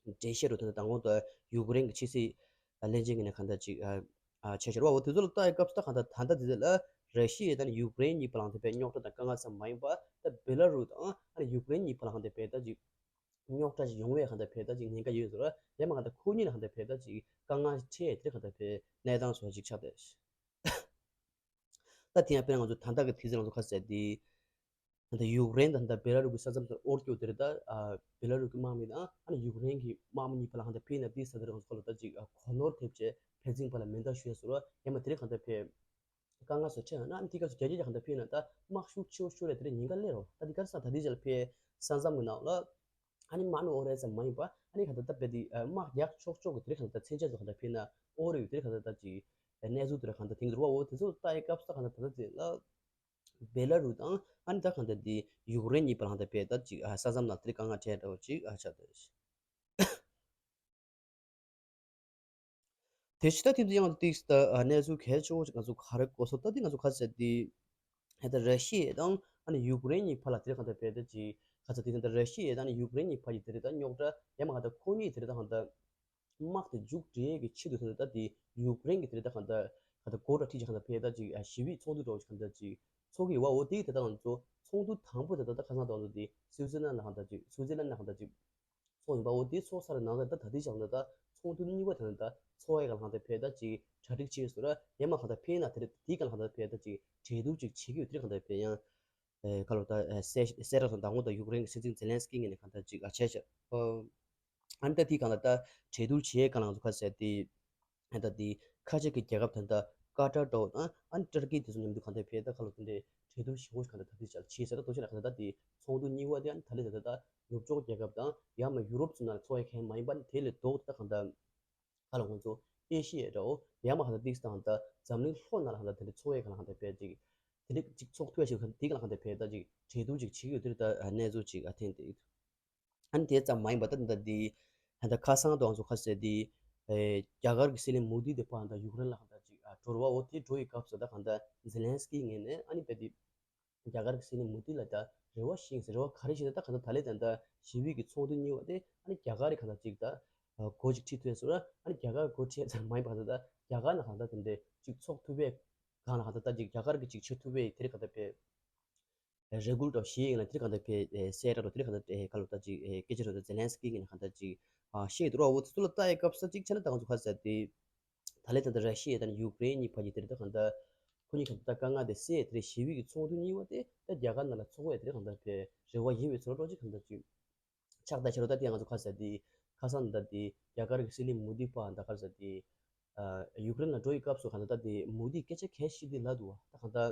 འགྲེལ་བཤད་རུ་ད་ད་དང་པོ་ད་ཡུཀ་རེན་གྱི་ཕྱི་སྲིད་བློན་ཆེན་གྱི་ནས་ག་ད་ཅིག་ཨ་ཆེ་ཆེར་བ་འོ་དེ་ཚོ་ལ་ལྟ་ཡི་སྐབས་སུ་ད་ག་ད་ད་ད་དེ་ཚོ་ལ་ ར་ཤི་ཡ་དང་ཡུཀ་རེན་གཉིས་བར་ལ་ཧང་ད་ཕེ་རྙོག་དྲ་དང་དཀའ་ངལ་ཙམ་མ་ཡིན་པ་ད་བེ་ལ་རུ་དང་ཨ་ནི་ཡུཀ་རེན་གཉིས་བར་ལ་ཧང་ད་ཕེ་ད་ཅིག་རྙོག་དྲ་ཞིག་ཡོང་བའི་ཧང་ད་ཕེ་ད་ཅིག་ཉེན་ཁ་ཡོད་ཟེར་བ་ཡང་མ་ཧང་ད་ཁོ་གཉིས་ལ་ཧང་ད་ཕེ་ད་ཅིག་དཀའ་ངལ་འཕྲད་དེ་ཧང་ད་ཕེ་གནས་སྟངས་སོགས་ཅིག་ཆགས་ཏེ། ད་དེ་ཡང་དཔེར་ན་ང་ཚོ་ད་ལྟ་གི་དུས་ཚོད་ང་ཚོ་ཁ་གསལ་དེ། ད་ཡུཀ་རེན་དང་ད་བེ་ལ་རུ་གི་ས་མཚམས་སུ་དབོར་རྒྱུ་དེར་ད་བེ་ལ་རུ་གི་དམག་མི་དང་ཨ་ནི་ཡུཀ་རེན་གྱི་དམག་མི་གཉིས་བར་ལ་ཧང་ད་ཕེ་ན་དེའི་ས་དེར་ང་ཚོ་ཁ་ལོ་ད་ཅིག་གོ་ནོར་ཐེབས་བྱས་ཕན་ཚུན་བར་ལ་མེ་མདའ་གཞུ་ཡ་ཟེར་བ་ཡང་མ་དེ་རིང་ཧང་ད་ཕེ་དཀའ་ངལ་སོགས་འཕྲད་ཡོང་ན་ཨ་ནི་དེ་སྐབས་སུ་རྒྱ་ཆེ་རྒྱ་ཧང་ད་ཕེ་ན་ད་དམག་ཤུགས་ཆེ་བོ་ཤོར་རེ་དེ་རིང་ཉེན་ཁ་སླེབས་རོགས་ད་དེ་གར་ས་ད་དེ་རྗེས་ལ་ཕེ་ས་མཚམས་གི་ནང་ལ། ཨ་ནི་དམག་མི་དབོར་ཡ་ཙམ་མ་ཡིན་པ་ཨ་ནི་ག་ད་ལྟ་བས་དེ་དམག་རྒྱག་ཆོག་ཆོག་གི་དེ་རིང་ག་ད་ལྟ་མཚོན་ཆ་ཚོ་ག་ད་ཕེ་ན་དབོར་ཡོད་དེ་རིང་ག་ད་ལྟ་ཅིག་གནས་ཚུལ་དེ་རིང་ག་ད་དེང་རུ་བ་འོ་དེ་ཚོ་ལྟ་ཡི་སྐབས་སུ་ག་ད་ད་ལྟ་དེ་ལ་བེ་ལ་རུ་དང་ཨ་ནི་ད་ག་ད་དེ་ཡུཀ་རེན་གཉིས་བར་ལ་ག་ད་ཕེ་ད་ཅིག་ས་མཚམས་ནང་དེ་རིང་དཀའ་ངལ་འཕྲད་འདྲ་བོ་ཅིག་ཆགས་འདུག་དེ་ཕྱི་ད་ཐེངས་འདི་ཡང་ཏིག་ད་གནས་ཚུལ་གལ་ཆེ་བོ་ཞིག་ང་ཚོ་ག་རེ་གོ་སོང་ད་འདི་ང་ཚོ་ཁ་གསལ་འདི་ཧེ་ད་ར་ཤི་ཡ་དང་ཨ་ནི་ཡུཀ་རེན་གཉིས་བར་ལ་དེ་རིང་ག་ད་ཕེ་ད་ཅིག་ཁ་ཚ་དེ་ད་ར་ཤི་ཡ་དང་ཨ་ནི་ཡུཀ་རེན་གཉིས་བར་གྱི་དེ་རིང་ད་རྙོག་དྲ་ཡང་མ་ག་ད་ཁོ་གཉིས་དེ་རིང་ད་གང་ད་དམག་དེ་མཇུག་སྒྲིལ་གྱི་ཆེད་དུ་དེ་རིང་ད་དེ་ཡུཀ་རེན་གྱི་དེ་རིང་ད་གང་ད་ག་ད་གོ་ད་ཁྲིད་ཅིག་ག་ད་ཕེ་ད་ཅིག་ཞི་བའི་ཚོགས་འདུ་འགྲོ་ཅིག་ག་ད་ཅིག་ཚོགས་ཀྱི་ཡོད་པ་འོ་དེ་དེ་ད་ང་ཚོ་ཚོགས་འདུ་དང་པོ་དེ་ད་ད་ཁ་སང་ད་ང་ཚོ་དེ་སུའུ་ཙི་ལན་ལ་གང་ད་ཅིག་སུའུ་ཙི་ལན་ལ་གང་ད་ཅིག་ཚོགས་ཡིན་པ་འོ་དེ་ཚོགས་ཚར་ནང་ལ་ད་ད་ལྟའི་ཆ་ལ་ད་ཚོགས་འདུ་གཉིས་པ་དེ་ད་ཚོགས་ཡས་ག་ལ་ཧང་ད་ཕེ་ད་ཅིག་གྲ་སྒྲིག་བྱས་སོང་ར་ཡང་མ་ག་ད་ཕེ་ན་དེ་རེད་དེ་ག་ལ་ཧང་ད་ཕེ་ད་ཅིག་གྲོས་བསྡུར་ཅིག་བྱེད་ཀྱི་ཡོད་དེ་རེད་ག་ད་ཕེ་ཡང་ག་ལ་ད་སེ་སེ་ར་དང་ད་ངོ་ད་ཡུཀ་རེན་གྱི་སྲིད་འཛིན་ཛེ་ལན་སི་ཀི་ངོས་ནས་ག་ད་ཅིག་ཨ་བྱས་བྱས་ཨ་ནི་ད་དེ་ག་ལ་ད་གྲོས་བསྡུར་བྱེད་ཡས་ག་ལ་ང་ཚོ་ཁ་གསལ་དེ། ཨ་ད་དེ་ཁ་ཆེ་གི་རྒྱལ་ཁབ་ད་ལྟ་ཀ་ཏར་འདྲ་བོ་དང་ཨ་ནི་ཏུར་ཀི་དེ་ཚོ་མཉམ་དུ་གང་ལྟར་ཕེ་ད་ཁ་ལོ་དེ་འདྲའི་གྲོས་བསྡུར་ཞིབ་པོ་ཞིག་གང་ལྟར་ད་ལྟ་བྱས་བྱས་ཟེར་ད་དོ་ཤེས་ན་གང་ལྟར་ད་དེ་ཚོགས་འདུ་གཉིས་པ་དེ་ཨ་ནི་ད་ལྟ་ད་ལྟ་ནུབ་ཕྱོགས་རྒྱལ་ཁབ་དང་ཡང་མ་ཡུ་རོབ་ཚོ་ནང་ཚོགས་ཡས་མཁན་མ་ཡིན་པ་ནི་དེ་ལས་ལྡོག་ད་གང་ལྟར་ཁ་ལོ་ཁོང་ཚོ་ཨེ་ཤི་ཡའི་འདྲ་བོ་ཡང་མ་གང་ལྟར་ཏིག་སི་དང་ད་འཛམ་གླིང་ལྷོ་ནང་ལ་གང་ལྟར་དེ་འདྲའི་ཚོགས་ཡས་གང་ལ་གང་ལྟར་ཕེ་ཅིག་དེ་འདྲའི་ཅིག་ཚོགས་ཐུབ་ཡས་ཞིག་གང་ལྟར་དེ་ག་ལ་གང་ལྟར་ཕེ་ད་ཅིག་གྲོས་བསྡུར་ཅིག་བྱེད་ཀྱི་ཡོད་དེ་རེད་ད་གནས་ཚུལ་ཅིག་ཨ་ཐེན་དེ། ཨ་ནི་དེ་ཙམ་མ་ཡིན་པ་ད་ད་འདི་ད་ཁ་སང་དུའང་ཚོ་ཁ་གསལ་འདི་རྒྱ་གར་གྱི་སྲིད་བློན་མོ་དི་དེ་ཕར་ད་ཡུཀ་རེན་ལ་གང་ལྟར་ཅིག་འགྲོ་རུ་བ་འོ་དེ་འགྲོ་ཡི་སྐབས་སུ་ད་གང་ལྟར་ཛེ་ལན་སི་ཀི་ངོས་ནས་ཨ་ནི་དཔེ་དེ་རྒྱ་གར་གྱི་སྲིད་བློན་མོ་དི་ལ་ད་རེ་བ་ཞིག་རེ་བ་ག་རེ་ཞིག་ད་གང་ལྟར་ད་ལས་ད་ད་ཞི་བའི་གི་ཚོགས་འདུ་གཉིས་པ་དེ་ཨ་ནི་རྒྱ་གར་རི་གང་ལྟར་ཅིག་ད་འགོ་ཅིག་ཁྲིད་ཐུབ་སོང་ཨ་ནི་རྒྱ་གར་འགོ་ཁྲིད་ཙམ་མ་ཡིན་པ་ད་ད་རྒྱ་གར་ན་གང་ལྟར་དེ་འདྲས་ཅིག་ཚོགས་ཐུབ་པའི་སྒང་ལ་གང་ལྟར་ད་ཅིག་རྒྱ་གར་གྱི་ཅིག་བྱེད་ཐུབ་པའི་དེ་རིང་གང་ལྟར་དཔེ། རེ་སྐུལ་འདྲ་བོ་ཞིག་ཡིན་ན་དེ་གང་ལྟར་ཕེ་གསལ་བསྒྲགས་འདྲ་དེ་གང་ལྟར་ཁ་ལོ་ད་ཅིག་སྐད་ཆ་འདྲ་ཛེ་ལན་སི་ཀི་ངོས་ནས་གང་ལྟར་ཅིག་བཤད་འདུག་ར། འོ་དེ་ཚོ་ལ་ལྟ་ཡི་སྐབས་སུ་ཅིག་བྱས་ན་ད་ང་ཚོ་ཁ་གསལ་དེ་ད་ལས་ད་ལྟ་ར་ཤི་ཡ་དང་ཡུཀ་རེན་གཉིས་བར་གྱི་དེ་རེད་ད་གང་ལྟར་ཁོ་གཉིས་གང་ལྟར་དཀའ་ངལ་དེ་སེལ་དེ་རེད་ཞི་བའི་གི་ཚོགས་འདུ་གཉིས་པ་དེ་ད་རྒྱ་གར་ནང་ལ་ཚོགས་ཡས་དེ་རེད་གང་ལྟར་ཕེ་རེ་བ་ཡོད་པའི་ཚོར་འདྲ་ཅིག་གང་ལྟར་ཅིག་ཆགས་ད་ཕྱི་རོ་ད་དེ་ང་ཚོ་ཁ་གསལ་དེ་ཁ་སང་ད་དེ་རྒྱ་གར་གི་སྲིད་བློན་མོ་དི་ཕར་ད་ཁ་གསལ་དེ་ཡུཀ་རེན་ལ་འགྲོ་ཡི་སྐབས་སུ་གང་ལྟར་ད་དེ་མོ་དི་སྐད་ཆ་གལ་ཆེ་དེ་ལབ་འདུག་བ་ད་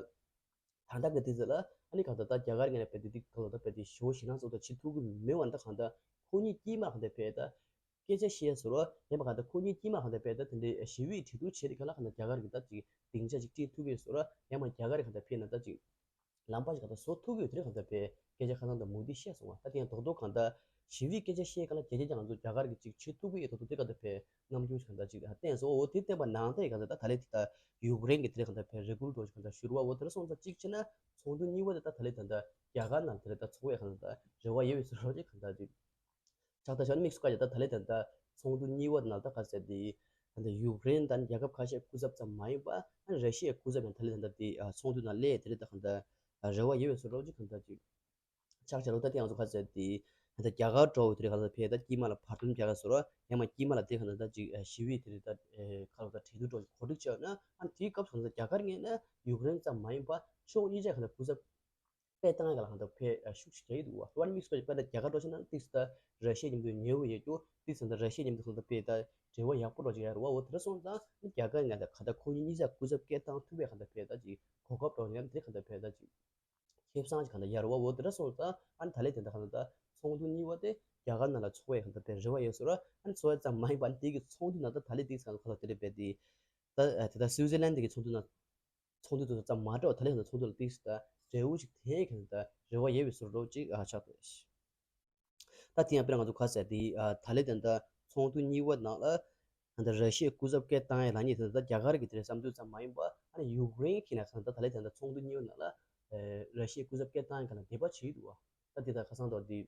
གང་ལྟར། ད་ལྟ་གི་དུས་ཚོད་ལ་ཨ་ནི་གང་ལྟར་ད་རྒྱ་གར་ངོས་ནས་དཔེ་དེ་དེ་གང་ལྟར་དཔེ་དེ་ཞོ་ཞེ་ན་སོགས་དང་བྱེད་ཐུབ་ཀྱི་མེད་པ་འདི་གང་ལྟར་ཁོ་གཉིས་དཀྱིལ་མ་གང་ལྟར་དཔེ་ད་སྐད་ཆ་བཤད་ཟེར་རོ་ཡིན་པ་གང་ལྟར་ཁོ་གཉིས་དཀྱིལ་མ་གང་ལྟར་དཔེ་ད་དེ་འདྲའི་ཞི་བའི་གྲོས་བསྡུར་བྱེད་དེ་ག་ལ་གང་ལྟར་རྒྱ་གར་གྱི་ད་ཅིག་སྡིངས་ཆ་ཅིག་སྤྲད་ཐུབ་ཀྱི་ཟེར་རོ་ཡང་མ་རྒྱ་གར་གང་ལྟར་ཕེ་ན་ད་ཅིག་ལམ་པ་ཞིག་གང་ལྟར་བཟོ་ཐུབ་ཀྱི་ཡོད་དེ་རེད་གང་ལྟར་དཔེ་སྐད་ཆ་ཁ་སང་དང་མུ་དི་བཤད་སོང་བ་ད་དེ་ཡང་རྡོག་རྡོག་གང་ལྟར་ཞི་བའི་སྐད་ཆ་བཤད་ག་ལ་རྒྱ་ཆེ་ཅང་ང་ཚོ་རྒྱ་གར་གྱི་ཅིག་བྱེད་ཐུབ་ཀྱི་ཡོད་རྡོག་རྡོག་དེ་གང་ལྟར་དཔེ། རྣམ་འགྱུར་གང་འདྲ་ཅིག་ལ་བརྟེན་སོང་འོ་དེ་བརྟེན་པ་ནང་དེ་གང་འདྲ་ད་ད་ལས་དེ་ད་ཡུཀ་རེན་གྱི་དེ་གང་འདྲ་བས་རེ་སྐུལ་འགྲོ་གང་འདྲ་ཞུ་རུ་བ་འོ་དེ་འདྲ་སོང་ཙང་གཅིག་བྱས་ན་ཚོགས་འདུ་གཉིས་པ་དེ་ད་ད་ལས་ད་ད་རྒྱ་གར་ནང་དེ་ད་ཚོགས་པའི་གང་འདྲ་ད་རེ་བ་ཡོད་པའི་བཟོ་འདྲ་ཅིག་གང་འདྲ་ཅིག་ཆགས་ད་ཤག་དམིགས་སུ་བཀར་ཡ་ད་ད་ལས་ད་ད་ཚོགས་འདུ་གཉིས་པ་ནང་ད་ག་ཟེར་དེ་ད་ད་ཡུཀ་རེན་དང་རྒྱལ་ཁབ་ཁ་ཤས་སྐུ་ཚབ་ཙམ་མ་ཡིན་པ་ཨ་ར་ཤི་ཡའི་སྐུ་ཚབ་ཡང་ད་ལས་ད་ད་དེ་ཚོགས་འདུ་ནང་སླེབས་དེ་ད་གང་འདྲ་རེ་བ་ཡོད་པའི་བཟོ་འདྲ་ཅིག་གང་འདྲ་ཅིག་ཆགས་ཆགས་རོ་ད་དེ་ང་ཚོ་ག་ཚོད་དེ་ད་རྒྱ་གར་འགྲོ་བའི་དེ་རིང་ག་ཚོད་ཕེ་ད་དཀྱིལ་མ་ལ་བར་འདུམ་རྒྱག་ག་ཟེར་རོ་ཡང་མ་དཀྱིལ་མ་ལ་དེ་ག་ཚོད་ད་ཅིག་ཞི་བའི་དེ་རིང་ད་ག་ཚོད་ད་གྲོས་བསྡུར་འགྲོ་གོ་སྒྲིག་བྱས་ན་ཨ་དེའི་སྐབས་སུ་ང་ཚོ་རྒྱ་གར་ངོས་ནས་ཡུཀ་རེན་ཙམ་མ་ཡིན་པ་ཕྱོགས་གཉིས་ཆ་ག་ཚོད་སྐུ་ཚབ་སྤེལ་བཏང་ཡ་ག་ལ་ག་ཚོད་ཕེ་ཤུགས་ཆེ་ཡི་འདུག་བ། དེ་བ་ནི་དམིགས་སུ་བཀར་ད་རྒྱ་གར་འགྲོ་ཕྱིན་ན་ཏིག་ཙམ་ད་ར་ཤི་ཡ་མཉམ་དུ་ཉེ་བོ་ཡོད་རྒྱུ་ཏིག་ཙམ་ད་ར་ཤི་ཡ་མཉམ་དུ་ག་ཚོད་ཕེ་ད་འབྲེལ་བ་ཡག་པོ་འགྲོ་ཅིག་ཡ་རུ་བ་འོ་དེ་འདྲ་སོང་ཙང་ཨ་རྒྱ་གར་ངོས་ནས་ག་ཚོད་ཁོ་གཉིས་གཉིས་ཆ་སྐུ་ཚབ་སྐད་བཏང་ཐུབ་པའི་ག་ཚོད་ཕེ་ད་ཅིག་གོ་སྐབས་འགྲོ་ཡ་དེ་ག་ཚོད་ཕེ་ད་ཅིག་ཁེ་བཟང་ཞིག་གང་ལྟར་ཡར་བ་འོ་དེ་འདྲ་སོང་ཙང་ཨ་ནི་ད་ལས་དེ་འདྲ་གང་ལྟར་ཚོགས་འདུ་གཉིས་པ་དེ་རྒྱ་གར་ནང་ལ་ཚོགས་པའི་གང་ལྟར་དཔེ་རེ་བ་ཡོད་ཟེར་ར་ཨ་ནི་ཚོགས་པ་ཙམ་མ་ཡིན་པ་ཨ་ནི་དེ་གི་ཚོགས་འདུ་ནང་ད་ད་ལས་དེ་གང་ལྟར་དེ་འདྲ་དཔེ་དེ་ད་དེ་ད་སུའུ་ཙི་ལན་དེ་གི་ཚོགས་འདུ་ནང་ཚོགས་འདུ་དེ་ཚོ་ཙམ་མ་འདྲ་བ་ད་ལས་གང་ལྟར་ཚོགས་འདུ་ལ་དེ་ད་འབྲས་བུ་ཞིག་དེ་གང་ལྟར་རེ་བ་ཡོད་པའི་བཟོ་འདྲ་ཅིག་ཨ་ཆགས་འདུག་ད་དེ་ཡང་དཔེར་ན་ང་ཚོ་ཁ་གསལ་དེ་ད་ལས་དེ་འདྲ་ཚོགས་འདུ་གཉིས་པ་ནང་ལ་ད་ལྟ་ར་ཤི་ཡའི་སྐུ་ཚབ་སྐད་བཏང་ཡའི་ལངས་ཉེས་དེ་ད་རྒྱ་གར་གྱི་དེ་འདྲའི་བསམ་ཚུལ་ཙམ་མ་ཡིན་པ་ཨ་ནི་ཡུཀ་རེན་གྱི་ནང་ད་ལྟ་ད་ལས་དེ་འདྲ་ཚོགས་འདུ་གཉིས་པ་ནང་ལ་ར་ཤི་ཡའི་སྐུ་ཚབ་སྐད་བཏང་ཡའི་སྒང་ལ་འདོད་པ་བྱེད་ཀྱི་འདུག་བ། ད་དེ་ད་ཁ་སང་དོར་དེ་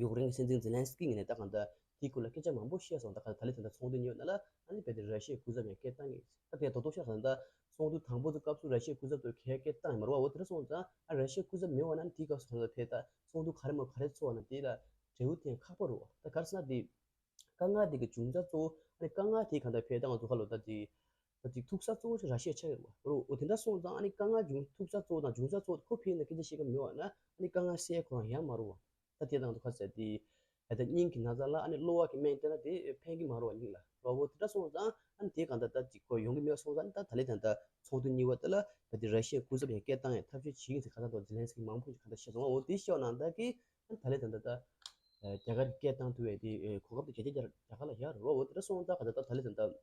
ཡུཀ་རེན་གྱི་སྲིད་འཛིན་ཛེ་ལན་སི་ཀི་ངོས་ནས་ད་གང་ལྟར་དེའི་སྐོར་ལ་སྐད་ཆ་མང་པོ་བཤད་སོང་། ད་ག་ད་ལས་དེ་འདྲ་ཚོགས་འདུ་གཉིས་པ་ནང་ལ་ཨ་ནི་རྦད་དེ་ར་ཤི་ཡའི་སྐུ་ཚབ་ཡང་སྐད་བཏང་གི་ད་དེ་རྡོག་རྡོག་ཤ་གང་ལྟར་ ཚོགས་འདུ་དང་པོ་དེ་སྐབས་སུ་ར་ཤི་ཡའི་སྐུ་ཚབ་དེ་ག་ག་བཏང་ཡོད་མ་རེད་བ། འོ་དེ་འདྲ་སོང་ཙང་ཨ་ར་ཤི་ཡའི་སྐུ་ཚབ་མེད་པ་ན་དེའི་སྐབས་སུ་གང་ལ་ཕེབས་ད་ཚོགས་འདུ་ག་རེ་མ་ག་རེ་ཚོགས་ན་དེ་ལ་འབྲས་བུ་དེ་ཁག་པོ་རེད་བ། ད་ག་རེ་ཟེར་ན་དེ་དཀའ་ངལ་དེ་གི་འབྱུང་རྩ་གཙོ་བོ་ཨ་ནི་དཀའ་ངལ་དེ་གང་ལ་ཕེབས་ད་ང་ཚོ་ཁ་ལོ་ད་དེ་ད་དེ་ཐུག་ས་གཙོ་བོ་ཞིག་ར་ཤི་ཡ་ཆགས་ཡོད་རེད་བ། འོ་དེ་འདྲ་སོང་ཙང་ཨ་ནི་དཀའ་ངལ་འབྱུང་ཐུག་ས་གཙོ་བོ་དང་འབྱུང་ས་གཙོ་བོ་དེ་ཁོ་ཕེབས་ན་སྐད་ཆ་བཤད་ཀྱི་མེད་བ་ན་ཨ་ནི་དཀའ་ངལ་སེལ་ཁོ་རང་ཡོད་མ་རེད་བ། ད་དེ་དང་དུ་ཁ་ཟེར་དེ། ད་ལྟ་སྙིང་གི་ན་ཚ་ལ་ཨ་ནི་གློ་བ་གི་སྨན་སྟེར་ན་དེ་ཕན་གྱི་མ་རེད་བ་སྙིང་ལ། རོ་བོ་དེ་འདྲ་སོང་ཙང་ཨ་ནི་དེ་གང་ལྟར་ད་ཅིག་གོ་ཡོང་གི་མེད་སོང་ཙང་ཨ་ནི་ད་ད་ལས་ད་ལྟ་ཚོགས་འདུ་གཉིས་པ་དེ་ལ་ད་དེ་ར་ཤི་ཡའི་སྐུ་ཚབ་ཡང་སྐད་བཏང་ཡང་ཐབས་ཤེས་བྱེད་ཀྱི་ཟེར་ཁ་ཚ་ཐོག་ཛེ་ལན་སི་ཀི་མང་པོ་ཞིག་གང་ལྟར་བཤད་སོང་བ། འོ་དེ་བཤད་ནང་ད་གི་ཨ་ནི་ད་ལས་ད་ལྟ་ད་རྒྱ་གར་གྱི་སྐད་བཏང་ཐུབ་པའི་དེ་གོ་སྐབས་དེ་གལ་ཆེ་རྒྱ་རྒྱ་གར་ལ་ཡོད་རེད་བ། འོ་དེ་འདྲ་སོང་ཙང་གང་ལྟར་ད་ད་ལས་ད་ལྟ།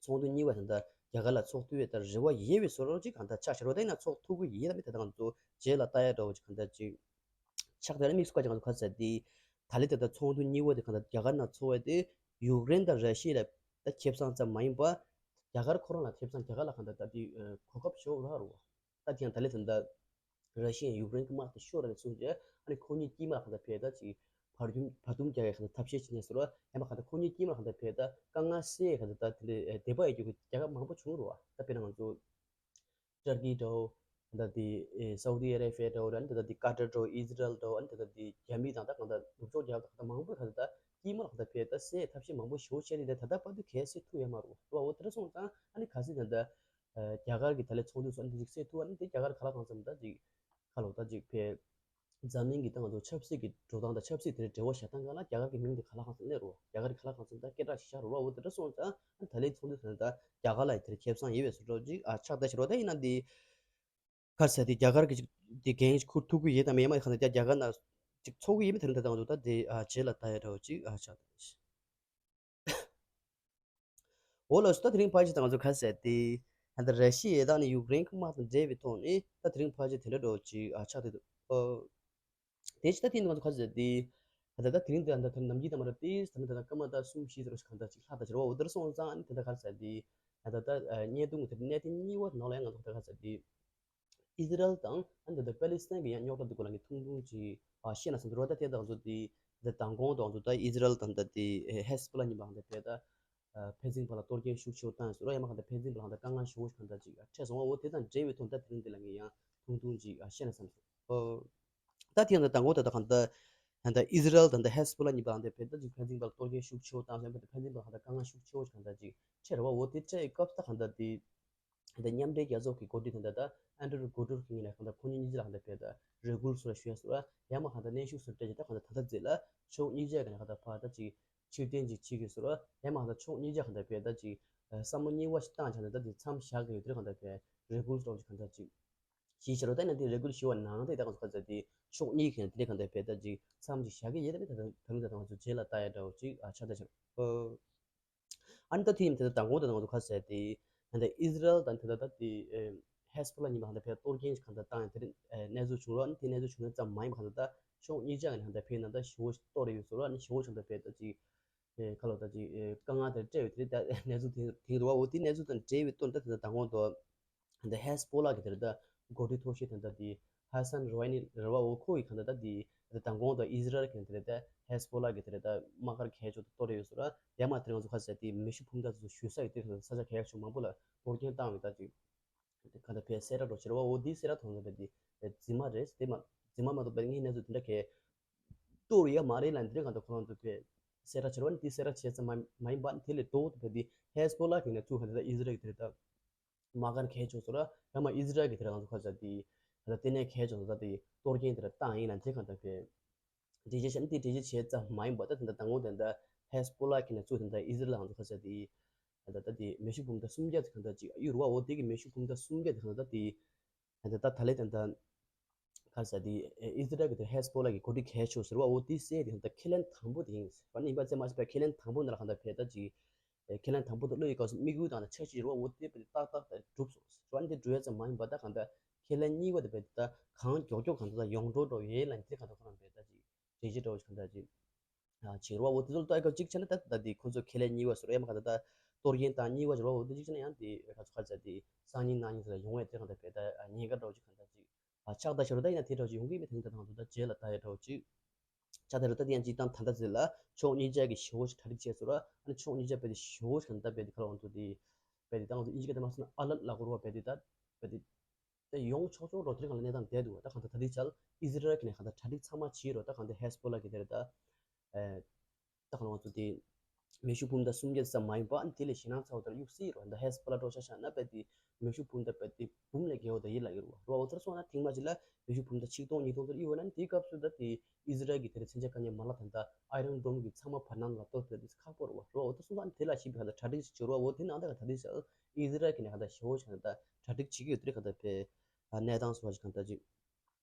ཚོགས་འདུ་གཉིས་པ་དེ་འདྲ་རྒྱ་གར་ལ་ཚོགས་ཐུབ་ཡས་ད་རེ་བ་ཡོད་པའི་བཟོ་འདྲ་ཅིག་གང་ལྟར་ཆགས་ཤར་བ། ད་ཡིན་ན་ཚོགས་ཐུབ་ཀྱི་ཡོད་ད་མི་དེ་དང་ཚོ་རྗེས་ལ་ལྟ་ཡ་འདྲ་བོ་ཅིག་གང་ལྟར་ཅིག་ཆགས་ད་ཡ་དམིགས་སུ་བཀར་ཅིག་གང་ཚོ་ག་ཚ་དེ་ད་ལི་དེ་ད་ཚོགས་འདུ་གཉིས་པ་དེ་གང་ལྟར་རྒྱ་གར་ནང་ཚོགས་པ་དེ་ཡུཀ་རེན་དང་ར་ཤི་ཡ་ལ་ད་ཁེ་བཟང་ཙམ་མ་ཡིན་པ་རྒྱ་གར་ཁོ་རང་ལ་ཁེ་བཟང་རྒྱ་གར་ལ་གང་ལྟར་ད་དེ་གོ་སྐབས་ཤོར་ར་རུ་བ། ད་དེ་ཡང་ད་ལི་དེ་འདྲ། ར་ཤི་ཡས་ཡུཀ་རེན་གྱི་དམག་དེ་ཤོར་ར་ནས་བཟུང་རྗེས་ཨ་ནི་ཁོ་གཉིས་དཀྱིལ་མ་ལ་གང་ལྟར་ཕེབས་ད་ཅིག་བར་འདུམ་བར་འདུམ་རྒྱག་ཡས་གང་ལྟར་ཐབས་ཤེས་བྱེད་ནས་ཟེར་བ་ཡང་མ་གང་ལྟར་ཁོ་གཉིས་དཀྱིལ་མ་ལ་གང་ལྟར་ཕེབས་ད་དཀའ་ངལ་སེལ་ཡས་གང་ལྟར་ད་དེ་འདྲའི་དད་པ་ཡོད་རྒྱུ་གི་རྒྱལ་ཁབ་མང་པོ་བྱུང་རུ་བ། ད་དཔེར་ན་ང་ཚོ་ཏུར་ཀི་འདྲ་བོ་ད་དེ་སའུ་ཏི་ཨ་རེ་བྷི་ཡ་འདྲ་བོ་ར་ནི་ད་དེ་ཀ་ཏར་འདྲ་བོ་ཨི་ཟི་རལ་འདྲ་བོ་ཨ་ནི་ད་ད་དེ་རྒྱ་མི་དང་ད་གང་ལྟར་ནུབ་ཕྱོགས་རྒྱལ་ཁབ་ད་གང་ལྟར་མང་པོས་གང་ལྟར་ད་དཀྱིལ་མ་ལ་གང་ལྟར་ཕེབས་ད་སེལ་ཡས་ཐབས་ཤེས་མང་པོ་ཞེ་པོ་བྱས་ནས་ད་ད་ལྟ་བར་དུ་གལ་སྲིད་ཐུབ་ཡོད་མ་རུ་བ། འོ་དེ་འདྲ་སོང་ཙང་ཨ་ནི་གལ་སྲིད་ད་ད། རྒྱ་གར་གྱི་ད་ལས་ཚོགས་འདུ་སོགས་འདི་ཅིག་སེལ་ཐུབ་པ་ནི་དེ་རྒྱ་གར་ག་ལ་གང་འཚམ་ད་ཅིག་ཁ་ལོ་ད་ཅིག་ཕེ། འཛམ་གླིང་གི་ད་ང་ཚོ་ཆབ་སྲིད་ཀྱི་འགྲོ་སྟངས་དང་ཆབ་སྲིད་དེ་འབྲེལ་བ་བཞག་སྟངས་སྒང་ལ་རྒྱ་གར་གྱི་མིང་དེ་ག་ལ་གང་འཚམ་སླེབས་རོ། རྒྱ་གར་གྱི་ག་ལ་གང་འཚམ་ད་སྐད་གྲགས་ཤིག་ཤར་རོ་བ། འོ་དེ་འདྲ་སོང་ཙང་ད་ལས་ཚོགས་འདུ་ཟེར་ན་ད་རྒྱ་གར་ལ་དེར་ཁེ་བཟང་ཡོད་པའི་བཟོ་འདྲ་ཅིག་ཨ་ཆགས་ད་ཤི་རོ། ད་ཡིན་ན་འདི་གར་ཟེར་དེ་རྒྱ་གར་གྱི་ཅིག་དེ་འགན་ཞིག་འཁུར་ཐུབ་ཀྱི་ཡོད་དམ་ཡོད་མ་ཡོད་གང་ལྟར་རྒྱ་གར་ན་ཅིག་ཚོགས་ཀྱི་ཡོད་མེད་དེ་རིང་ད་ད་ང་ཚོ་ད་དེ་ཨ་རྗེས་ལ་ལྟ་ཡ་འདྲ་བོ་ཅིག་ཨ་ཆགས་ད་ཤི། འོ་ལགས་སོ། ད་དེ་རིང་ཕལ་ཆེར་ད་ང་ཚོ་ག་ཟེར་ཏེ། ད་ལྟ་ར་ཤི་ཡས་དང་ནི་ཡུཀ་རེན་གྱི་དམག་དང་འབྲེལ་བའི་ཐོག་ནས་ད་དེ་རིང་ཕལ་ཆེར་དེ་འདྲ་འགྲོ་ཅིག་ཨ་ཆགས་ཏེ་འདུག་ཨོ། དེ་ཕྱི་ད་དེ་ནི་ང་ཚོ་ག་ཟེར་ཏེ། ད་ལྟ་ད་དེ་རིང་དེ་ད་ལྟ་ནམ་རྒྱུན་དང་མ་འདྲ་སྟེ་ད་ལྟ་ད་སྐར་མ་ད་གསུམ་བཞི་ཙམ་ཞིག་གང་ད་ཅིག་ལྷག་ད་ཅིག་རེད་བ། འོ་དེར་སོང་ཙང་ཨ་ནི་དེ་ད་ག་ཟེར་ཏེ། ད་ལྟ་ད་བརྙན་ཐུང་གི་དེ་གནད་དོན་གཉིས་པ་ནང་ལ་ཡང་ང་ཚོ་ད་ག་ཟེར་ཏེ། ཨི་ཟི་རལ་དང་ཨ་ནི་ད་ལྟ་པེ་ལི་སི་ཐན་གྱི་ཡང་རྙོག་དྲ་འདི་སྐོར་ལ་ངས་ཐུང་ཐུང་ཅིག་ཨ་བཤད་ན་བསམ་འདུག་རོ། ད་དེ་དང་ཚོ་དེ་ད་མདང་དགོང་དང་ཚོ་ད་ཨི་ཟི་རལ་དང་ད་དེ་ཧེ་ཟི་བྷོ་ལ་གཉིས་པ་ཧང་ད་བས་ད་ཕན་ཚུན་བར་ལ་གཏོར་སྐྱོན་ཤུགས་ཆེ་བོ་བཏང་ཡོད་ཟེར་རོ། ཡང་མ་གང་ད་ཕན་ཚུན་བར་ལ་ད་དཀའ་ངལ་ཞེ་བོ་ཞིག་གང་ད་ཅིག་འཕྲད་སོང་བ། འོ་དེ་དང་འབྲེལ་བའི་ཐོག་ད་དེ་རིང་འདི་ལ་ངས་ཡང་ཐུང་ཐུང་ཅིག་བཤད་ན་བསམ་སོང་། ཨོ། ད་དེ་ཡང་ད་མདང་དགོང་ད་ད་གང་ད་ད་ཨི་ཟི་རལ་དང་ད་ཧེ་ཟི་བྷོ་ལ་གཉིས་པ་ཧང་ད་བས་ད་ཅིག་ཕན་ཚུན་བར་ལ་གཏོར་སྐྱོན་ཤུགས་ཆེ་བོ་བཏང་ཡང་ད་ཕན་ཚུན་བར་ལ་གང་ད་དཀའ་ངལ་ཤུགས་ཆེ་བོ་ཞིག་གང་ད་ཅིག་འཕྲད་རེད་བ། འོ་དེ་འཕྲད་ཡོད་སྐབས་ད་གང་ད་དེ། ད་མཉམ་འབྲེལ་རྒྱལ་ཚོགས་ཀྱི་འགོ་ཁྲིད་དེ་འདྲ་ད་ཨན་ཌྲུ་གོ་ཏུར་གྱི་ངོས་ནས་གང་ལྟར་ཁོང་གཉིས་གཉིས་ལ་གང་ལྟར་བས་ད་རེ་སྐུལ་སོགས་ལ་ཞུས་སོགས་ལ་ཡང་མ་གང་ལྟར་གནོན་ཤུགས་སུ་སྤྲད་ཀྱི་ད་གང་ལྟར་ད་ལྟ་མཛད་ལ་ཕྱོགས་གཉིས་ཆ་གི་ནས་གང་ལྟར་ཕར་ད་ཅིག་ཕྱིར་འཐེན་ཅིག་བྱེད་དགོས་སོགས་ལ་ཡང་མ་གང་ལྟར་ཕྱོགས་གཉིས་ཆ་གང་ལྟར་བས་ད་ཅིག་བསམ་བློ་གཉིས་པ་ཞིག་བཏང་བྱས་ནས་ད་དེ་མཚམས་བཞག་གི་ཡོད་དེ་གང་ལྟར་བས་རེ་སྐུལ་སོགས་ཅིག་གང་ལྟར་ཅིག་བྱས་ཕྱིར་རོ། ད་ནི་དེ་རེ་སྐུལ་ཞུ་བ་ནང་དེ་ད་གང་ལྟར་ད་དེ་ཕྱོགས་གཉིས་ཀྱི་དེ་གང་ལྟར་བས་ད་ཅིག་མཚམས་ཅིག་བཞག་གི་ཡོད་དེ་ནི་ད་ད་ད་ད་ང་ཚོ་རྗེས་ལ་ལྟ་ཡ་འདྲ་བོ་ཅིག་ཨ་ཆགས་ད་ཆགས། ཨ་ནི་ད་དེ་ཡིན་དེ་ད་མདང་དགོང་དེ་ད་ང་ཚོ་ག་ཟེར་ཏེ། ད་ལྟ་ཨི་ཟི་རལ་དང་དེ་ད་ད་དེ་ཧེ་ཟི་བྷོ་ལ་གཉིས་པ་གང་ལྟར་བས་གཏོར་སྐྱོན་གང་ལྟར་བཏང་ཡང་དེ་རིང་གནས་ཚུལ་བྱུང་རོགས། ཨ་ནི་དེ་གནས་ཚུལ་བྱུང་ཡོད་ཙམ་མ་ཡིན་པ་གང་ལྟར་ད་ཕྱོགས་གཉིས་ཆ་གི་ནས་གང་ལྟར་བས་ན་ད་ཞེ་བོ་གཏོར་ཡོད་ཟེར་རོགས། ཨ་ནི་ཞེ་བོ་གང་ལྟར་བས་ད་ཅིག་ཁ་ལོ་ད་ཅིག་དཀའ་ངལ་དེ་སྤྲད་ཡོད་དེ་རིང་ད་གནས་ཚུལ་དེ་དེ་འདུག་བ། འོ་དེ་གནས་ཚུལ་དང་འབྲེལ་བའི་དོན་ད་དེ་ད་མདང་དགོང་དུ། ད་ཧེ་ཟི་བྷོ་ལ་གི་དེ་རེད་ད། འགོ་ཁྲིད་མཐོ་ཤོས་དེ་ད་དེ་ཧ་སན་རུ་ཝ་ནི་རེད་བ། འོ་ཁོ་གི་གང་ལྟར་ད་དེ་ད་མདང་དགོང་དུ་ཨི་ཟི་རལ་གི་དེ་རེད་ད། ཧེ་ཟི་བྷོ་ལ་གི་དེ་རེད་ད་དམག་སྒར་གལ་ཆེ་ཤོས་དེ་གཏོར་ཡོད་ཟེར་ར། ཡང་མ་དེ་རིང་ང་ཚོ་ག་ཟེར་དེ་མེ་ཤུགས་འཕུར་མདའ་ཚོ་ཞུ་ས་ཡོད་དེ་ས་ཆ་གལ་ཆེ་ཤོས་མང་པོ་ལ་གཏོར་སྐྱོན་བཏང་བའི་ད་ཅིག་གང་ལྟར་བས་གསལ་བསྒྲགས་འགྲོ་ཕྱིར་བ། འོ་དེ་གསལ་བསྒྲགས་ཐོན་ས་བས་དེ་རྫུན་མ་རེད། དེ་མ་རྫུན་མ་མ་གཏོགས་པའི་ངའི་གནས་ཚུལ་དེ་འདྲ་གལ་གཏོར་ཡ་མ་རེད་ལ་འདི་རེད་གང་ལྟར་ཁོ་རང་ཚོ་བས་གསལ་བསྒྲགས་ཕྱིར་བ་ནི་དེ་གསལ་བསྒྲགས་བྱས་ཙམ་མ་མ་ཡིན་པ་དེ་ལས་ལྡོག་ཏུ་བས་དེ་ཧེ་ཟི་བྷོ་ལ་གི་ནས་ཚུར་གང་ལྟར་ཨི་ཟི་རལ་གི་དེ་རེད་ད། དམག་སྒར་གལ་ཆེ་ཤོས་ར། ཡང་མ་ཨི་ཟི་རལ་གྱི་དེ་ར་ང་ཚོ་ཁ་ཚ་དེ་ད་ལྟ་ལྟེ་གནས་གལ་ཆེ་ཤོས་ད་དེ་གཏོར་སྐྱོན་དེ་ར་བཏང་ཡིན་ན་དེ་གང་ལྟར་བས་འགྲེལ་བརྗོད་བྱས་ན་དེ་འགྲེལ་བརྗོད་བྱས་ཙམ་མ་ཡིན་པ་ད་དེ་འདྲ་མདང་དགོང་དེ་འདྲ་ཧེ་ཟི་བྷོ་ལ་གི་ནས་ཚུར་དེ་འདྲ་ཨི་ཟི་རལ་ལ་ང་ཚོ་ཁ་ཚ་དེ་ད་ལྟ་ད་དེ་མེ་ཤུགས་འཕུར་མདའ་སུམ་བརྒྱ་དེ་གང་ལྟར་ཅིག་གཡུག་རུ་བ། འོ་དེ་གི་མེ་ཤུགས་འཕུར་མདའ་སུམ་བརྒྱ་དེ་གང་ལྟར་དེ་ད་ལྟ་ད་ལེ་དེ་འདྲ་ག་ས་དེ་ཨི་ཟི་རལ་གི་དེ་ཧེ་ཟི་བྷོ་ལ་གི་འགོ་ཁྲིད་གལ་ཆེ་ཤོས་ཟེར་བ། འོ་དེ་སེ་དེ་ད་ཁས་ལེན་དང་པོ་དེ་ཡིན་ཟེར་བ་ནི་ཡིན་པ་ཙམ་མ་ཟད་པའི་ཁས་ལེན་དང་པོ་འདི་ལ་གང་ལྟར་བས་ད་ཅིག་ཁས་ལེན་དང་པོ་དེ་བློ་ཡི་སྐབས་སུ་དམིགས་ཡུལ་དང་འཆར་གཞི་ཟེར་བ། འོ་དེ་བས་ཏག་ཏག་ད་གྲུབ་སོང་ཟེར་བ་ནི་དེ་གྲུབ་ཡ་ཙམ་མ་ཡིན་པ་ད་གང་ལྟར་ཁས་ལེན་གཉིས་པ་དེ་བས་ད་གང་མགྱོགས་མགྱོགས་གང་ལྟར་ད་ཡོང་འགྲོ་འགྲོ་ཡས་ལ་དེ་གང་ལྟར་ཁོ་རང་བས་ད་ཅིག་གྲོས་གཞི་འདྲ་བོ་ཞིག་གང་ལྟར་ཅིག་ཨ་བྱེད་རོགས། འོ་དེ་ཚོ་ལ་ལྟ་སྐབས་གཅིག་བྱས་ན་ད་ད་དེ་ཁོ་ཚོ་ཁས་ལེན་གཉིས་པ་ཟེར་ཡ་མ་ག་ད་ད་གཏོར་སྐྱོན་བཏང་གཉིས་པ་ཟེར་བ། འོ་དེ་གཅིག་བྱས་ན་ཡང་དེ་ག་ཚོད་ག་ཚོད་དེ་སང་ཉིན་གནངས་ཉིན་ཟེར་ཡོང་བའི་དེ་གང་ལྟར་བས་ད་ཉེན་ཁ་འདྲ་བོ་ཞིག་གང་ལྟར་ཅིག་ཨ་ཆགས་ད་ཤོར་ད་ཡིན་ན་དེ་འདྲ་བོ་ཞིག་ཡོང་གི་མེད་དེ་ད་ང་ཚོ་ད་རྗེས་ལ་ལྟ་ཡ་འདྲ་བོ་ཅིག་ཆགས་ད་རེད། ད་དེ་ཡང་སྤྱིར་བཏང་ད་ལྟ་ཟེར་ལ་ཕྱོགས་གཉིས་ཆ་གི་ཞེ་བོ་ཞིག་གྲ་སྒྲིག་བྱས་ཟེར་བ། ཨ་ནི་ཕྱོགས་གཉིས་ཆ་བས་དེ་ཞེ་བོ་ཞིག་གང་ལྟར་བས་དེ་ག་ལ་འོང་དུ་དེ་ བས་དེ་ད་ང་ཚོ་ཨིན་ཇི་སྐད་དུ་མ་སོང་ན་ཨ་ལརཊ་ལབ་དགོས་རེད་བ། བས་དེ་ད་བས་དེ་ད་ཡོང་ཆོག་ཆོག་འགྲོ་དེ་རིང་ག་ལ་གནས་སྟངས་བསྡད་འདུག་བ། ད་གང་ལྟར་ད་ལྟའི་ཆར་ཨི་ཟི་རལ་གྱི་ནས་གང་ལྟར་གྲ་སྒྲིག་ཚང་མ་བྱས་རོགས། ད་གང་ལྟར་ཧེ་སི་བྷོ་ལ་གི་དེར་ད་ཨེ། ད་གང་ལ་ང་ཚོ་དེ་མེ་ཤུགས་འབུམ་ད་སུམ་བརྒྱ་ཙམ་མ་ཡིན་པ། ཨ་ནི་དེ་ལས་ཞེད་སྣང་ཚ་བོ་དེར་གཡུག་སྲིད་རོགས། ད་ཧེ་སི་བྷོ་ལ་འགྲོ་ཤ་ཤ་ན་བས་དེ་མེ་ཤུགས་འབུམ་ད་བས་དེ་འབུམ་ལས་བརྒལ་བ་ད་ཡིད་ལ་ཡོད་རོགས། རོགས་འོ་ཐར་སོང་ན་ཐེངས་མ་གཅིག་ལ་མེ་ཤུགས་འབུམ་ད་ཆིག་སྟོང་ཉིས་སྟོང་དེར་གཡུག་བ་ན་དེའི་སྐབས་སུ་ད་དེ་ཨི་ཟི་རལ་གྱི་དེར་མཚོན་ཆ་དཀའ་ངལ་མ་ལ་ད་ད་ཨའི་རོན་ཌོམ་གྱི་ཚང་མ་བར་སྣང་ལ་གཏོར་ཐུབ་དེ་ཁག་པོ་རོགས། རོགས་འོ་ཐར་སོང་ན་དེ་ལ་ཞིབ་པའི་གང་ལྟར་གྲ་སྒྲིག་བྱེད་རོགས། འོ་དེ་ནང་ད་ག་ད་དེ་ཨི་ཟི་རལ་གྱི་ནས་ག་ད་ཞེ་བོ་ཞིག་ག་ད་གྲ་སྒྲིག་བྱེད་ཀྱི་ཡོད་དེ་རེད། ག་ད་བས་གནས་སྟངས་སོགས་ཞིག་ག་ད་ཅིག་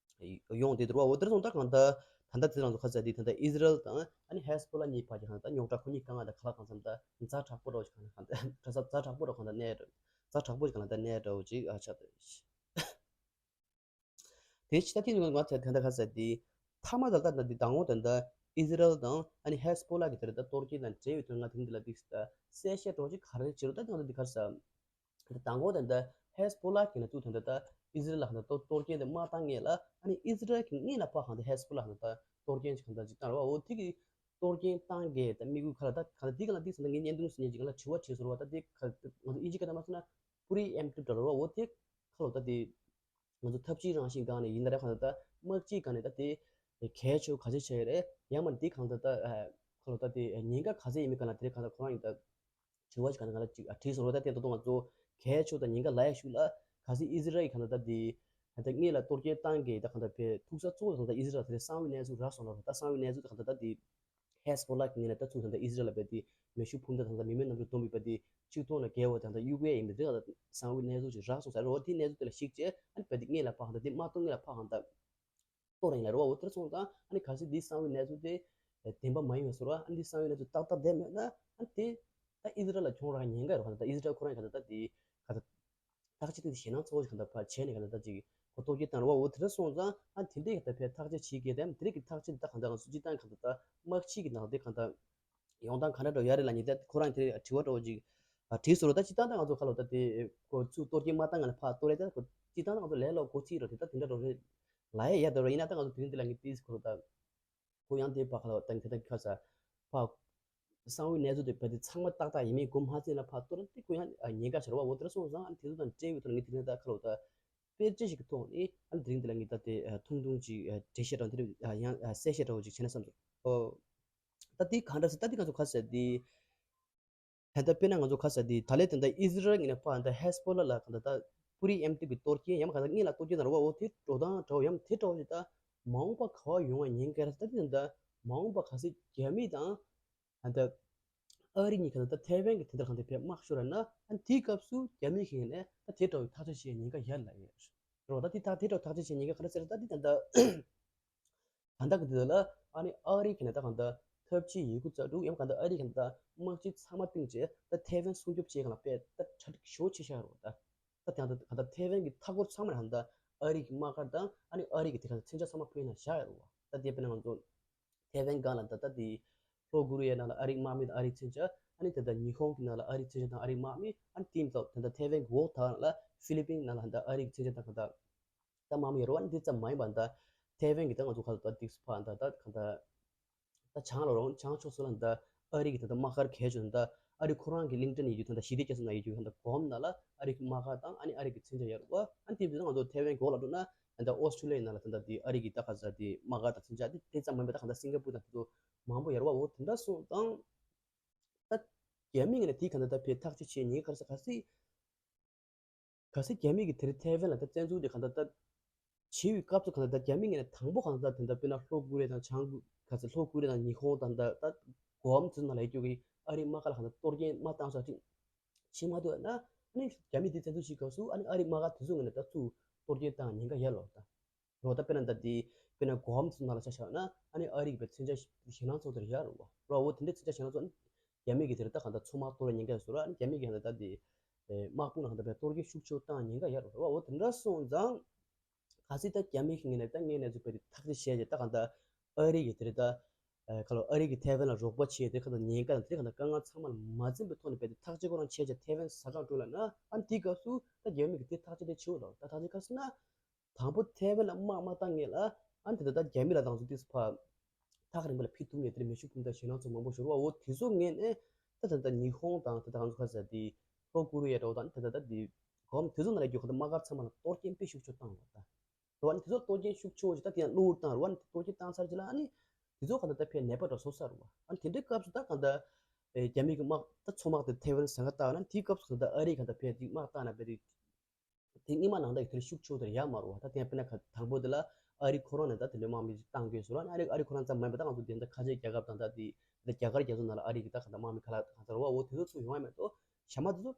ཡོང་དེ་འདུག་བ། འོ་དེར་སོང་ད་གང་ལྟར་ད་ལྟ་དེ་རང་ཚོ་ཁ་ཚ་དེ་ད་ལྟ་ཨི་ཟི་རལ་དང་ཨ་ནི་ཧེ་སི་བྷོ་ལ་གཉིས་བར་གྱི་གང་ལྟར་རྙོག་དྲ་ཁོ་གཉིས་དཀའ་ངལ་དང་ག་ལ་གང་འཚམ་ད་ཛ་དྲག་པོ་རོགས་ཀྱི་གང་ལྟར་གྲ་ས་ཛ་དྲག་པོ་རོགས་གང་ལྟར་གནས་ཛ་དྲག་པོ་ཞིག་གང་ལྟར་གནས་འདྲ་བོ་ཅིག་ཨ་ཆགས་འདུག་དེ་ཕྱི་ད་ཐེངས་ང་ཚོ་ད་ལྟ་ཁ་ཚ་དེ་མཐའ་མ་ད་ལྟ་ད་འདི་དང་པོ་ད་ལྟ་ཨི་ཟི་རལ་དང་ཨ་ནི་ཧེ་སི་བྷོ་ལ་གི་དེར་ད་གཏོར་སྐྱོན་དང་འབྲེལ་བའི་དོན་ང་དེ་འདི་ལ་འདི་ད་གསལ་བཤད་འདྲ་བོ་ཅིག་ག་རེ་བྱེད་རོགས། ད་ང་ཚོ་འདི་ག་རེ་ཟ། དང་པོ་དེ་འདྲ་ཧེ་སི་བྷོ་ལ་གི་ནས་ཚུར་དེ་འདྲ་ད་ཨི་ཟི་རལ་ལ་གང་ལྟར་གཏོར་གཏོར་སྐྱོན་དེ་མ་བཏང་སྔོན་ལ་ཨ་ནི་ཨི་ཟི་རལ་གྱི་སྔོན་ལ་ཕར་གང་ལྟར་ཧེ་སི་བྷོ་ལ་གང་ལྟར་གཏོར་སྐྱོན་ཅིག་གང་ལྟར་ཅིག་བཏང་རེད་བ། འོ་དེ་གི་གཏོར་སྐྱོན་བཏང་གི་ད་དམིགས་ཡུལ་ག་ལ་ད་གང་ལྟར་དེ་ག་ལ་དེ་ཟེར་ན་ངས་བརྙན་ཐུང་ཟེར་མཁན་ཅིག་ག་ལ་དྲི་བ་དྲིས་སོང་རེད་བ། ད་དེ་ག་ང་ཚོ་ཨིན་ཇི་སྐད་ད་མ་སོང་ན་པི་རི་ཨེམ་ཊིབ་འདྲ་རེད་བ། འོ་དེ་ག་ལ་ད་དེ་ང་ཚོ་ཐབས་ཇུས་རང་བཞིན་སྒང་ནས་ཡིན་ད་རེད། གང་ལྟར་ད་དམག་སྤྱིའི་སྒང་ནས་ད་དེ་གལ་ཆེ་བོ་ག་ཚོད་ཆགས་ཡོད་རེད། ཡང་མིན་དེ་གང་ལྟར་ད་ག་ལ་ད་དེ་ཉེན་ཁ་ག་ཚོད་ཡིན་མིན་སྒང་ལ་དེ་རེད་གང་ལྟར་ཁོ་རང་ཡིན་ད། དྲི་བ་ཞིག་ག་ནས་ང་ལ་ཅིག་ཨ་དྲིས་སོང་རོགས། ད་དེ་ད་དུང་ང་ཚོ་གལ་ཆེ་ད་ཉེན་ཁ་ལབ་ཡ་ཤུགས་ལ་གལ་སྲིད་ཨི་ཟི་རལ་གྱི་གང་ལྟར་ད་དེ་ད་ལྟ་སྔོན་ལ་གཏོར་སྐྱོན་བཏང་གི་ད་གང་ལྟར་བས་ཐུག་ས་གཙོ་བོ་གང་ལྟར་ཨི་ཟི་རལ་དེ་གསང་བའི་གནས་ཚུལ་རག་སོང་ལ་རོགས། ད་གསང་བའི་གནས་ཚུལ་དེ་གང་ལྟར་ད་དེ་ཧེ་སི་བྷོ་ལ་གི་ངོས་ནས་ད་ཚུར་ད་ལྟ་ཨི་ཟི་རལ་ལ་བས་དེ་མེ་ཤུགས་འབུམ་ད་ད་ལྟ་མི་མེད་གནམ་གྲུ་བསྡོམས་པའི་བས་དེ་ཆིག་སྟོང་ལ་བརྒལ་བ་ད་ལྟ་གཡུག་ཡས་ཡིན་པའི་དེ་གང་ལྟར་གསང་བའི་གནས་ཚུལ་ཅིག་རག་སོང་ཟེར་རོགས། དེ་གནས་ཚུལ་དེ་ལ་གཞིགས་བྱས་ཨ་ནི་བས་དེ་སྔོན་ལ་ཕར་གང་ལྟར་དེ་མ་གཏོང་སྔོན་ལ་ཕར་གང་ལྟར། གཏོར་ཡིན་ལ་རོ། འོ་དེར་སོང་ཙང་ཨ་ནི་གལ་སྲིད་འདི་གསང་བའི་གནས་ཚུལ་དེ་བདེན་པ་མ་ཡིན་པ་བཟོ་ར། ཨ་ནི་འདི་གསང་བའི་གནས་ཚུལ་ཏག་ཏག་བདེན་མེད་ན་ཨ་ནི་དེ་ད་ཨི་ཟི་རལ་ལ་གྱོང་རག་ཉེན་ཁ་རོ། ད་ཨི་ཟི་རལ་ཁོ་རང་གི་ད་ལྟ་དེ་ག་ད་ཐག་གཅོད་དེ་ཞེད་སྣང་ཚ་བོ་ཞིག་ག་ད་ཕར་བྱས་ནས་ག་ད་ད་ཅིག་གོ་གཏོར་སྐྱོན་བཏང་རོ། འོ་དེར་སོང་ཙང་ཨ་ནི་དེ་འདྲའི་ག་ད་ཕར་ཐག་གཅོད་བྱེད་དགོས་དེ་དེ་རིགས་ཀྱི་ཐག་གཅོད་དེ་ད་ག་ད་ང་ཚོ་སྤྱི་བཏང་ག་ད་ད་དམག་སྤྱི་གི་ནང་དེ་ག་ད། ཡོང་སྟངས་ག་འདྲ་འགྲོ་ཡ་རེད་ལབ་ནི་ད་ཁོ་རང་དེ་དྲི་བ་འདྲ་བོ་ཅིག་ཨ་དྲིས་སོང་རོ། ད་སྤྱིར་བཏང་ད་ང་ཚོ་ཁ་ལོ་ད་དེ་ཁོ་ཚུར་གཏོར་སྐྱོན་མ་བཏང་ང་ལ་ཕར་གཏོར་རེད། ད་ཁོ་སྤྱིར་བཏང་ད་ང་ཚོ་ལས་སླ་པོ་གོ་ཚིག་རོ་དེ་ད་དེ་འདྲ་འགྲོ་རེད་ལབ་ཡ་ཡ་འདྲ་རོ། ཡིན་ན་ད་ང་ཚོ་དེ་རིང་འདི་ལ་ངས་ཏིས་ཁོ་རོ་ད་ཁོ་ཡང་དེ་ཕར་ཁ་ལོ་ད་དེ་ད་ཁ་ས་ཕར་གསང་བའི་གནས་ཚུལ་དེ་བས་དེ་ཚང་མ་ཏག་ཏག་ཡིན་མིན་གོ་མ་ཚད་ན་ཕར་གཏོར་དེ་ཁོ་ཡང་ཉེན་ཁ་ཆེ་རོ་བ། འོ་དེ་འདྲ་སོང་ཙང་ཨ་དེ་ཚོ་དང་འབྲེལ་བའི་ཐོག་ནས་ངས་དེ་རིང་ད་ཁ་ལོ་ད་དཔེར་བརྗོད་ཞིག་གི་ཐོག་ནས་ཨ་དེ་རིང་འདི་ལ་ངས་ད་དེ་ཐུང་ཐུང་ཅིག་འགྲེལ་བཤད་འདྲ་བོ་དེ་ཡང་གསལ་བཤད་འདྲ་བོ་ཅིག་བྱས་ན་བསམ་སོང་། ད་དེ་གང་འདྲ་ཟེར་ད་དེ་ང་ཚོ་ཁ་ཟེར་དེ། ད་ལྟ་དཔེར་ན་ང་ཚོ་ཁ་ཟེར་དེ་ད་ལས་དེ་འདྲ་ཨི་ཟི་རལ་ངོས་ནས་ཕར་ད་ཧེ་སི་བྷོ་ལ་ལ་གང་ད་ད་པི་རི་ཨེམ་ཊིབ་ཀྱི་གཏོར་སྐྱོན་ཡང་མ་གང་ད་སྔོན་ལ་གཏོར་སྐྱོན་ན་རོ་བ། འོ་དེ་འགྲོ་སྟངས་འདྲ་བོ་ཡང་དེ་འདྲ་བོ་ཞིག་ད་མ་འོངས་པ་ག་བ་ཡོང་བ་ཉེན་ཁ་རེད། ད་དེ་འདྲ་མ་འོངས་པ་གལ་སྲིད་རྒྱ་མི་དང་ད་ཨ་རི་གཉིས་གང་ད་ད་ཐའེ་ཝན་གྱི་དེ་འདྲ་གང་ད་བས་དམག་ཤོར་ན་ཨ་དེའི་སྐབས་སུ་རྒྱ་མི་གི་ངོས་ནས་ད་དེ་འདྲ་བོའི་ཐག་གཅོད་བྱེད་ཉེན་ཁ་ཡོད་ལ་ཡོད་རོ། ད་དེ་ད་དེ་འདྲ་ཐག་གཅོད་བྱེད་ཉེན་ཁ་ག་རེ་ཟེར་ད་དེ་ད་ད། ད་ལྟ་གི་དུས་ལ་ཨ་ནི་ཨ་རི་གི་ནས་ད་གང་ལྟར་ཐབས་ཇུས་ཡོད་རྒུ་རྩལ་སྤྲུགས་ཡང་གང་ལྟར་ཨ་རི་གི་ནས་ད་དམག་སྤྱི་ཚང་མ་བཏིང་བྱས་ད་ཐའེ་ཝན་སྲུང་སྐྱོབ་བྱེད་གང་ལ་དཔེ་ད་གྲ་སྒྲིག་ཞོ་ཆེ་ཤག་རོ། ད་ད་དེ་ད་གང་ལྟར་ཐའེ་ཝན་གི་མཐའ་འཁོར་ཚང་མ་ལ་གང་ལྟར་ཨ་རི་གི་དམག་སྒར་དང་ཨ་ནི་ཨ་རི་གི་དེ་གང་ལྟར་མཚོན་ཆ་ཚང་མ་ཕུད་ན་བཞག་ཡོད་རོ། ད་དེ་དཔེར་ན་ང་ཚོ་ཐའེ་ཝན་སྒང་ལ་ད་ད་དེ་ལྷོ་ཀོ་རི་ཡའི་ནང་ལ་ཨ་རིའི་དམག་མི་དང་ཨ་རིའི་མཚོན་ཆ། ཨ་ནི་དེ་ད་ཉི་ཧོང་གི་ནང་ལ་ཨ་རིའི་མཚོན་ཆ་དང་ཨ་རིའི་དམག་མི། ཨ་ནི་དེ་ད་དེ་ད་ཐའེ་ཝན་གི་འོག་ཐང་ལ་ཧྥི་ལི་པིན་ནང་ལ་ད་ཨ་རིའི་མཚོན་ཆ་དང་གང་ལྟར། ད་དམག་མི་ཡོད་རེད་བ། ཨ་ནི་དེ་ཙམ་མ་ཡིན་པ་ད་ཐའེ་ཝན་གྱི་ད་ང་ཚོ་ཁ་ལ་ད་ཏིག་སུ་ཕ་ད་ད་གང་ད་ད་བྱང་ལ་རོང་བྱང་ཕྱོགས་སུ་ལ་ད་ཨ་རི་གི་ད་ད་དམག་སྒར་གལ་ཆེ་ད་ཨ་རི་ཁོ་རང་གི་གླིང་ཕྲན་ཡོད་རྒྱུ་ད་ད་ཞི་བདེ་རྒྱ་མཚོ་ནང་ཡོད་རྒྱུ་ད་ད་གོམ་ནང་ལ་ཨ་རི་གི་དམག་སྒར་དང་ཨ་ནི་ཨ་རི་གི་མཚོན་ཆ་ཡོད་རེད་བ། ཨ་ནི་དེ་བཞིན་ང་ཚོ་ཐའེ་ཝན་གོ་ལ་འགྲོ་ན་ད་ཨོ་སི་ཁྲུ་ལི་ཡའི་ནང་ལ་ད་ད་དེ་ཨ་རི་གི་ད་ག་ས་དེ་དམག་སྒར་དང་མཚོན་ཆ་དེ་དེ་ཙམ་མ་ཡིན་པ་ད་ག་ད་སིང་ག་པུར་དང་དེ་ཚོ་མང་པོ་ཡོད་རེད་བ། འོ་དེ་འདྲ་སོང་ཙང་ད་རྒྱ་མི་ངོས་ནས་དེ་ག་ད་ད་ཕེ་ཐག་གཅོད་བྱེད་ཉེན་ཁ་ས་ག་སི། གལ་སྲིད་རྒྱ་མི་གིས་དེ་རིང་ཐའེ་ཝན་ལ་ད་བཙན་འཛུལ་དེ་གང་ལྟར་ད་བྱེད་པའི་སྐབས་སུ་གང་ལྟར་ད་རྒྱ་མི་ངོས་ནས་དང་པོ་གང་ལྟར་དེ་འདྲ་དཔེར་ན་ལྷོ་ཀོ་རི་ཡ་དང་བྱང་གོ་ག་ཚོད་ལྷོ་ཀོ་རི་ཡ་དང་ཉི་ཧོང་དང་ད་ད་གོམ་ཚོ་ནང་ལ་ཡོད་རྒྱུ་གི་ཨ་རིའི་དམག་སྒར་ལ་གང་ལྟར་གཏོར་སྐྱོན་མ་བཏང་ས་ཅིག་བྱེད་མ་ཐུབ་ན་ཨ་ནི་རྒྱ་མི་དེ་བཙན་འཛུལ་བྱེད་སྐབས་སུ་ཨ་ནི་ཨ་རིའི་དམག་སྒར་དེ་ཚོ་ངོས་ནས་ད་ཚུར་གཏོར་སྐྱོན་བཏང་ཉེན་ཁ་ཡོད་ལོ། ད་རོ་ད་དཔེར་ན་ད་དེ་དཔེར་ན་གོམ་ཚོ་ནང་ལ་ཆ་བཞག་ན་ཨ་ནི་ཨ་རི་གི་བའི་མཚོན་ཆ་ཞེད་སྣང་ཚོགས་དེར་ཡོད་རོ་བ། རོ་འོ་དེ་འདྲའི་མཚོན་ཆ་ཞེད་སྣང་ཚོགས་ཨ་ནི་རྒྱ་མི་གི་དེར་ད་གང་ལྟར་མཚོ་དམག་གཏོར་ཉེན་ཁ་བཟོ་ར། ཨ་ནི་རྒྱ་མི་གི་ཡང་ད་ལྟ་དེ་དམག་དཔུང་ལ་གང་ལྟར་བའི་གཏོར་སྐྱོན་ཤུགས་ཆེ་བཏང་ཉེན་ཁ་ཡོད་རེད་བ། འོ་དེ་འདྲ་སོང་ཙང་གལ་སྲིད་ད་རྒྱ་མི་གི་ངོས་ནས་ད་ངས་ནས་ཚུད་པའི་ཐག་གཅོད་བྱས་རྗེས་ད་གང་ལྟར་ཨ་རི་གི་དེ་རེད་ད་ཁ་ལོ་ཨ་རི་གི་ཐའེ་ཝན་ལ་རོགས་པ་བྱས་དེ་གང་ལྟར་ཉེན་ཁ་དང་དེ་གང་ལྟར་དཀའ་ངལ་ཚང་མ་ལ་མ་འཛེམས་པའི་ཐོག་ནས་བས་དེ་ཐག་གཅོད་ཁོ་རང་བྱས་རྗེས་ཐའེ་ཝན་ཟ་ཁང་སྤྲོད་ལ་ན་ཨ་ནི་དེའི་སྐབས་སུ་ད་རྒྱ་མི་གི་དེ་ཐག་གཅོད་དེ་བྱེད་འོ་ལ་ད་ཐག་གཅོད་ག་ཟེར་ན། དང་པོ་ཐའེ་ཝན་ལ་དམག་མ་བཏང་སྔོན་ལ་ཨ་ནི་དེ་ད་ལྟ་རྒྱ་མི་ལ་དང་ཚོ་ཏིས་ཕ་ཐག་རིང་པོ་ལ་ཕི་ཐུག་ངེས་དེར་མེ་ཤུགས་འབུམ་ཐག་ཞེད་སྣང་ཚོ་མང་པོ་ཤོར་བ། འོ་དེ་ཚོ་ངེས་ནས་ད་ད་ལྟ་ཉི་ཧོང་དང་ད་ལྟ་ང་ཚོ་ཁ་ཟེར་དེ་ ལྷོ་ཀོ་རི་ཡ་འདྲ་བོ་དང་དེ་ད་ལྟ་དེ་གོམ་དེ་ཚོ་ནང་ལ་རྒྱུ་ག་ད་དམག་སྒར་ཚང་མ་ལ་གཏོར་སྐྱོན་དཔེ་ཤུགས་ཆེ་བཏང་བ་ད། རེད་བ། ཨ་ནི་དེ་ཚོ་གཏོར་སྐྱོན་ཤུགས་ཆེ་བོ་ཞིག་ད་དེ་ཡང་གློ་བུར་བཏང་རེད་བ། ཨ་ནི་དེ་གཏོར་སྐྱོན་བཏང་ཚར་རྗེས་ལ་ཨ་ནི་དེ་ཚོ་ག་ད་ད་ཕེ་ནད་པ་འདྲ་བཟོ་ས་རེད་བ། ཨ་ནི་དེ་འདྲའི་སྐབས་སུ་ད་ག་ད་རྒྱ་མི་གི་དམག་ད་མཚོ་དམག་དེ་ཐེ་ཝན་ཟ་ཁ་བཏགས་ན་དེའི་སྐབས་སུ་ག་ད་ཨ་རི་ག་ད་ཕེ་དེ་དམག་བཏང་ན་ཕེ་དེ། དེ་སྔོན་མ་ནང་ལྟར་གྱི་དེ་ཤུགས་ཆེ་བོ་དེ་ཡག་མ་རེད་བ། ད་དེ་ཡང་དཔེར་ན་ག་དང་པོ་དེ་ལ་ཨ་རི་ཁོ་རང་ནས་ད་དེ་འདྲའི་དམག་མི་བཏང་དགོས་སོང་ལ། ཨ་རི་ཨ་རི་ཁོ་རང་ཙམ་མ་ཡིན་པ་ད་ང་ཚོ་དེ་འདྲ་ཁ་ཆེ་རྒྱལ་ཁབ་དང་ད་དེ་འདི་རྒྱ་གར་རྒྱ་མཚོ་ནང་ལ་ཨ་རི་གི་ད་ག་ད་དམག་མི་ག་ལ་གང་ཚར་བ་འོ་དེ་ཚོ་ཚུར་ཡོང་ཡ་མེད་དོ། ཞྭ་དམག་དེ་ཚོ་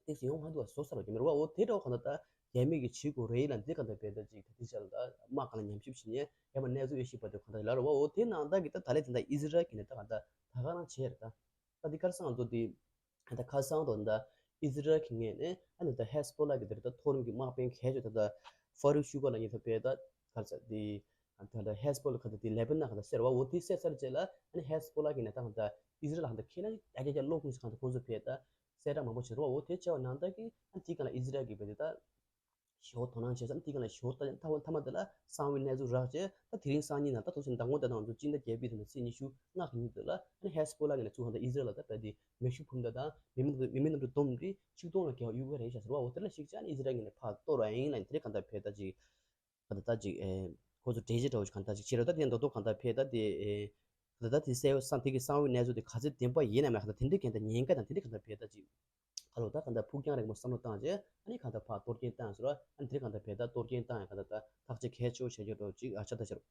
ཏིག་ཙམ་ཡོང་མ་འདུག་བ། བཟོ་ས་རོ་རྒྱ་མི་རེད་བ། འོ་དེ་འདྲ་བ་གང་ད་ད་རྒྱ་མི་གི་བྱེད་དགོས་རེད་ལ། འདི་ག་ད་བེ་ད་ཅིག་ད་དེ་ཆ་ལ་ད་དམག་ག་ལ་ཉམས་ཞིབ་བྱེད་ཉན་ཡ་མ་གནས་ཚུལ་ཡོད་ཤེས་པ་དེ་ག་ད་ལ་རེད་བ། འོ་དེ་ནང་ད་གི་ད་ད་ལས་དེ་ད་ཨི་ཟི་རལ་གི་ནས་ད་ག་ད་ད་ག་རང་བྱས་རེད་ད། ད་འདི་ཁར་སང་ང་ཚོ་འདི་ད་ཁ་སང་དང་ད་ཨི་ཟི་རལ་གྱི་ངོས་ནས་ཨ་ནི་ད་ཧེ་སི་བྷོ་ལ་གི་དེར་ད་མཐོ་རིམ་གྱི་དམག་དཔོན་གལ་ཆེ་ད་ད་ཧྥ་རུག་ཤུ་ག་ལ་ཉེ་ད་བས་ད་གར་ས་འདི་ད་ད་ཧེ་སི་བྷོ་ལ་ག་ད་འདི་ལེ་པ་ནན་ག་ད་ཟེར་བ། འོ་དེ་ཟེར་ཚར་རྗེས་ལ་ཨ་ནི་ཧེ་སི་བྷོ་ལ་གི་ནས་ད་ག་ད་ཨི་ཟི་རལ་ལ་ག་ད་ཁྱེད་རང་ཨ་ཀྱ་ཀྱ་ལོག་ཁུངས་སུ་ག་ད་ཁོང་ཚོ་བས་ད་གསལ་བསྒྲགས་མང་པོ་བྱེད་རོགས། འོ་དེ་བྱས་པ་ནང་ད་གི་ཨ་ནི་དེ་ག་ལ་ཨི་ཟི་རལ་གི་བས་དེ་ད། ཞེ་པོ་དོ་སྣང་བྱས་ཙང་དེ་ག་ལ་ཞེ་པོ་ལྟ་ཡང་མཐའ་མ་དེ་ལ་གསང་བའི་གནས་ཚུལ་རག་བྱས། ད་དེ་རིང་སང་ཉིན་ནང་ད་དུང་ཟིན་མདང་དགོང་དེ་དང་ཚོ་སྤྱི་ཟླ་བརྒྱད་པའི་དེ་ནས་ཚེས་ཉི་ཤུ་ལྔ་གི་ཉིན་དེ་ལ་ཨ་ནི་ཧེ་སི་བྷོ་ལ་གི་ནས་ཚུར་གང་ལྟར་ཨི་ཟི་རལ་ལ་ད་ད་དེ་མེ་ཤུགས་འཕུར་མདའ་དང་མི་མི་མི་མི་རྣམས་ཚོ་བསྡོམས་ཏེ་ཆིག་སྟོང་ལ་བརྒལ་བ་གཡུག་གི་རེད་ཤག་ཟེར་བ། འོ་དེ་ལ་གཞིགས་བྱས་ཨ་ནི་ཨི་ཟི་རལ་གི་ནས་ཕར་གཏོར་བ་ཡིན་ལ་ཡིན། དེ་རིང་གང་ལྟར་བས་ད་ཅིག་གང་ལྟར་ད་ཅིག་ཨེ་ཁོ་ཚོ་འགྲེལ་བཤད་འདྲ་བོ་ཞིག་གང་ལྟར་ཅིག་བྱེད་རོགས། ད་དེ་མདོ་དོ་གང་ལྟར་བས་ད་དེ་ཨེ་གང་ལྟར་ད་དེ་གསལ་བ་སང་དེ་གི་གསང་བའི་གནས་ཚུལ་དེ་ག་ཚོད་བདེན་པ་ཡིན་ནམ་ཡང་གང་ལྟར་དེ་འདྲའི་གང་ལྟར་ཉེན་ཁ་དང་དེ་འདྲའི་གང་ལྟར་བས་ད་ཅིག་ཁ་ལོ་ད་གང་ལྟར་ཕུགས་རྒྱང་རིང་པོ་བསམ་བློ་བཏང་རྗེས་ཨ་ནི་གང་ལྟར་ཕར་གཏོར་སྐྱོན་བཏང་ཟེར་བ། ཨ་ནི་དེ་གང་ལྟར་བས་ད་གཏོར་སྐྱོན་བཏང་ཡང་གང་ལྟར་ད་ཐག་གཅོད་གལ་ཆེ་བོ་བྱེད་རྒྱུ་འདྲ་བོ་ཅིག་ཨ་ཆ་ད་ཤར།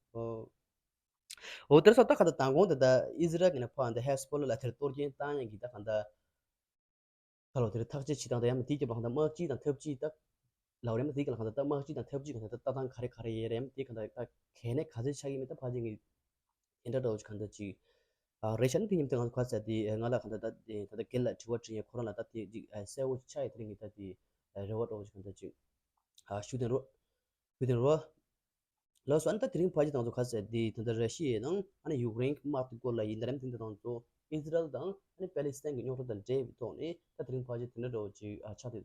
འོ་དེར་སོང་ད་གང་ལྟར་མདང་དགོང་དེ་ད་ཨི་ཟི་རལ་གི་ནས་ཕར་འདི་ཧེ་སི་བྷོ་ལ་ལ་དེར་གཏོར་སྐྱོན་བཏང་ཡང་གི་ད་གང་ལྟར་ཁ་ལོ་དེར་ཐག་གཅོད་བྱེད་སྟངས་ད་ཡང་མི་དེ་གི་ལ་གང་ལྟར་དམག་སྤྱི་དང་འཐབ་ཇུས་ད་ལའོ་རེད་མ། དེ་གི་ལ་གང་ལྟར་ད་དམག་སྤྱི་དང་འཐབ་ཇུས་གང་ལྟར་ད་ལྟ་སྟངས་ག་རེ་ག་རེ་ཡོད་རེད་མ། དེ་གང་ལྟར་ད་གལ་གནད་ག་ཚོད་ཆགས་ཀྱི་མེད་ད་ཕལ་ཆེར་གི་དེ་འདྲ་འདྲ་བོ་ཅིག་གང་འདྲ་ཅིག་ཨ་རེད་ཤག་ནི་དེ་ཉིན་དེ་ང་ཚོ་ག་ཚོད་དེ་ང་ལ་གང་འདྲ་ད་དེ་ད་ལྟ་རྒན་ལ་དྲི་བ་དྲིས་ཡས་ཁོ་རང་ལ་ད་དེ་ཅིག་ཨ་གསལ་བོ་ཅིག་ཆགས་ཡས་དེ་རིང་གི་ད་དེ་ཨ་རེ་བ་འདྲ་བོ་ཅིག་གང་འདྲ་ཅིག་ཨ་ཞུ་དེ་རོ་ཞུ་དེ་རོ། ལགས་སོ། ཨ་ནི་ད་དེ་རིང་ཕལ་ཆེར་ང་ཚོ་ག་ཚོད་དེ་ད་ལྟ་ར་ཤི་ཡའི་ནང་ཨ་ནི་ཡུཀ་རེན་གྱི་དམག་དེ་སྐོར་ལ་ཡིན་ད་རེད་མ། དེ་འདྲ་ང་ཚོ་ཨི་ཟི་རལ་དང་ཨ་ནི་པེ་ལི་སི་ཐན་གྱི་རྙོག་དྲ་དང་འབྲེལ་བའི་ཐོག་ནས་ད་དེ་རིང་ཕལ་ཆེར་དེ་འདྲ་འདྲ་བོ་ཅིག་ཨ་ཆགས་དེ།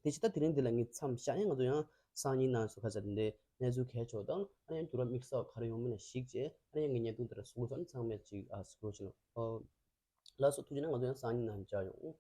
དེ་བཞིན་ད་དེ་རིང་འདི་ལ་ངས་མཚམས་བཞག་ཡིན། ང་ཚོ་ཡང་སང་ཉིན་ནང་སུ་ཁ་ཚ་དེ་འདྲའི་གནས་ཚུལ་གལ་ཆེ་བ་དང་ཨ་ནི་ཡང་འགྱུར་བ་དམིགས་བསལ་བ་ག་རེ་ཡོང་མིན་ལ་གཞིགས་བྱས་ཨ་ནི་ཡང་ངའི་བརྙན་ཐུང་འདི་ལ་གཟིགས་རོགས་ཚང་མས་ཅིག་ཨ་གཟིགས་རོགས་བྱེད་རོགས། ལགས་སོ། ཐུགས་རྗེ་གནང་། ང་ཚོ་ཡང་སང་ཉིན་ནང་མཇལ་ཡོང་།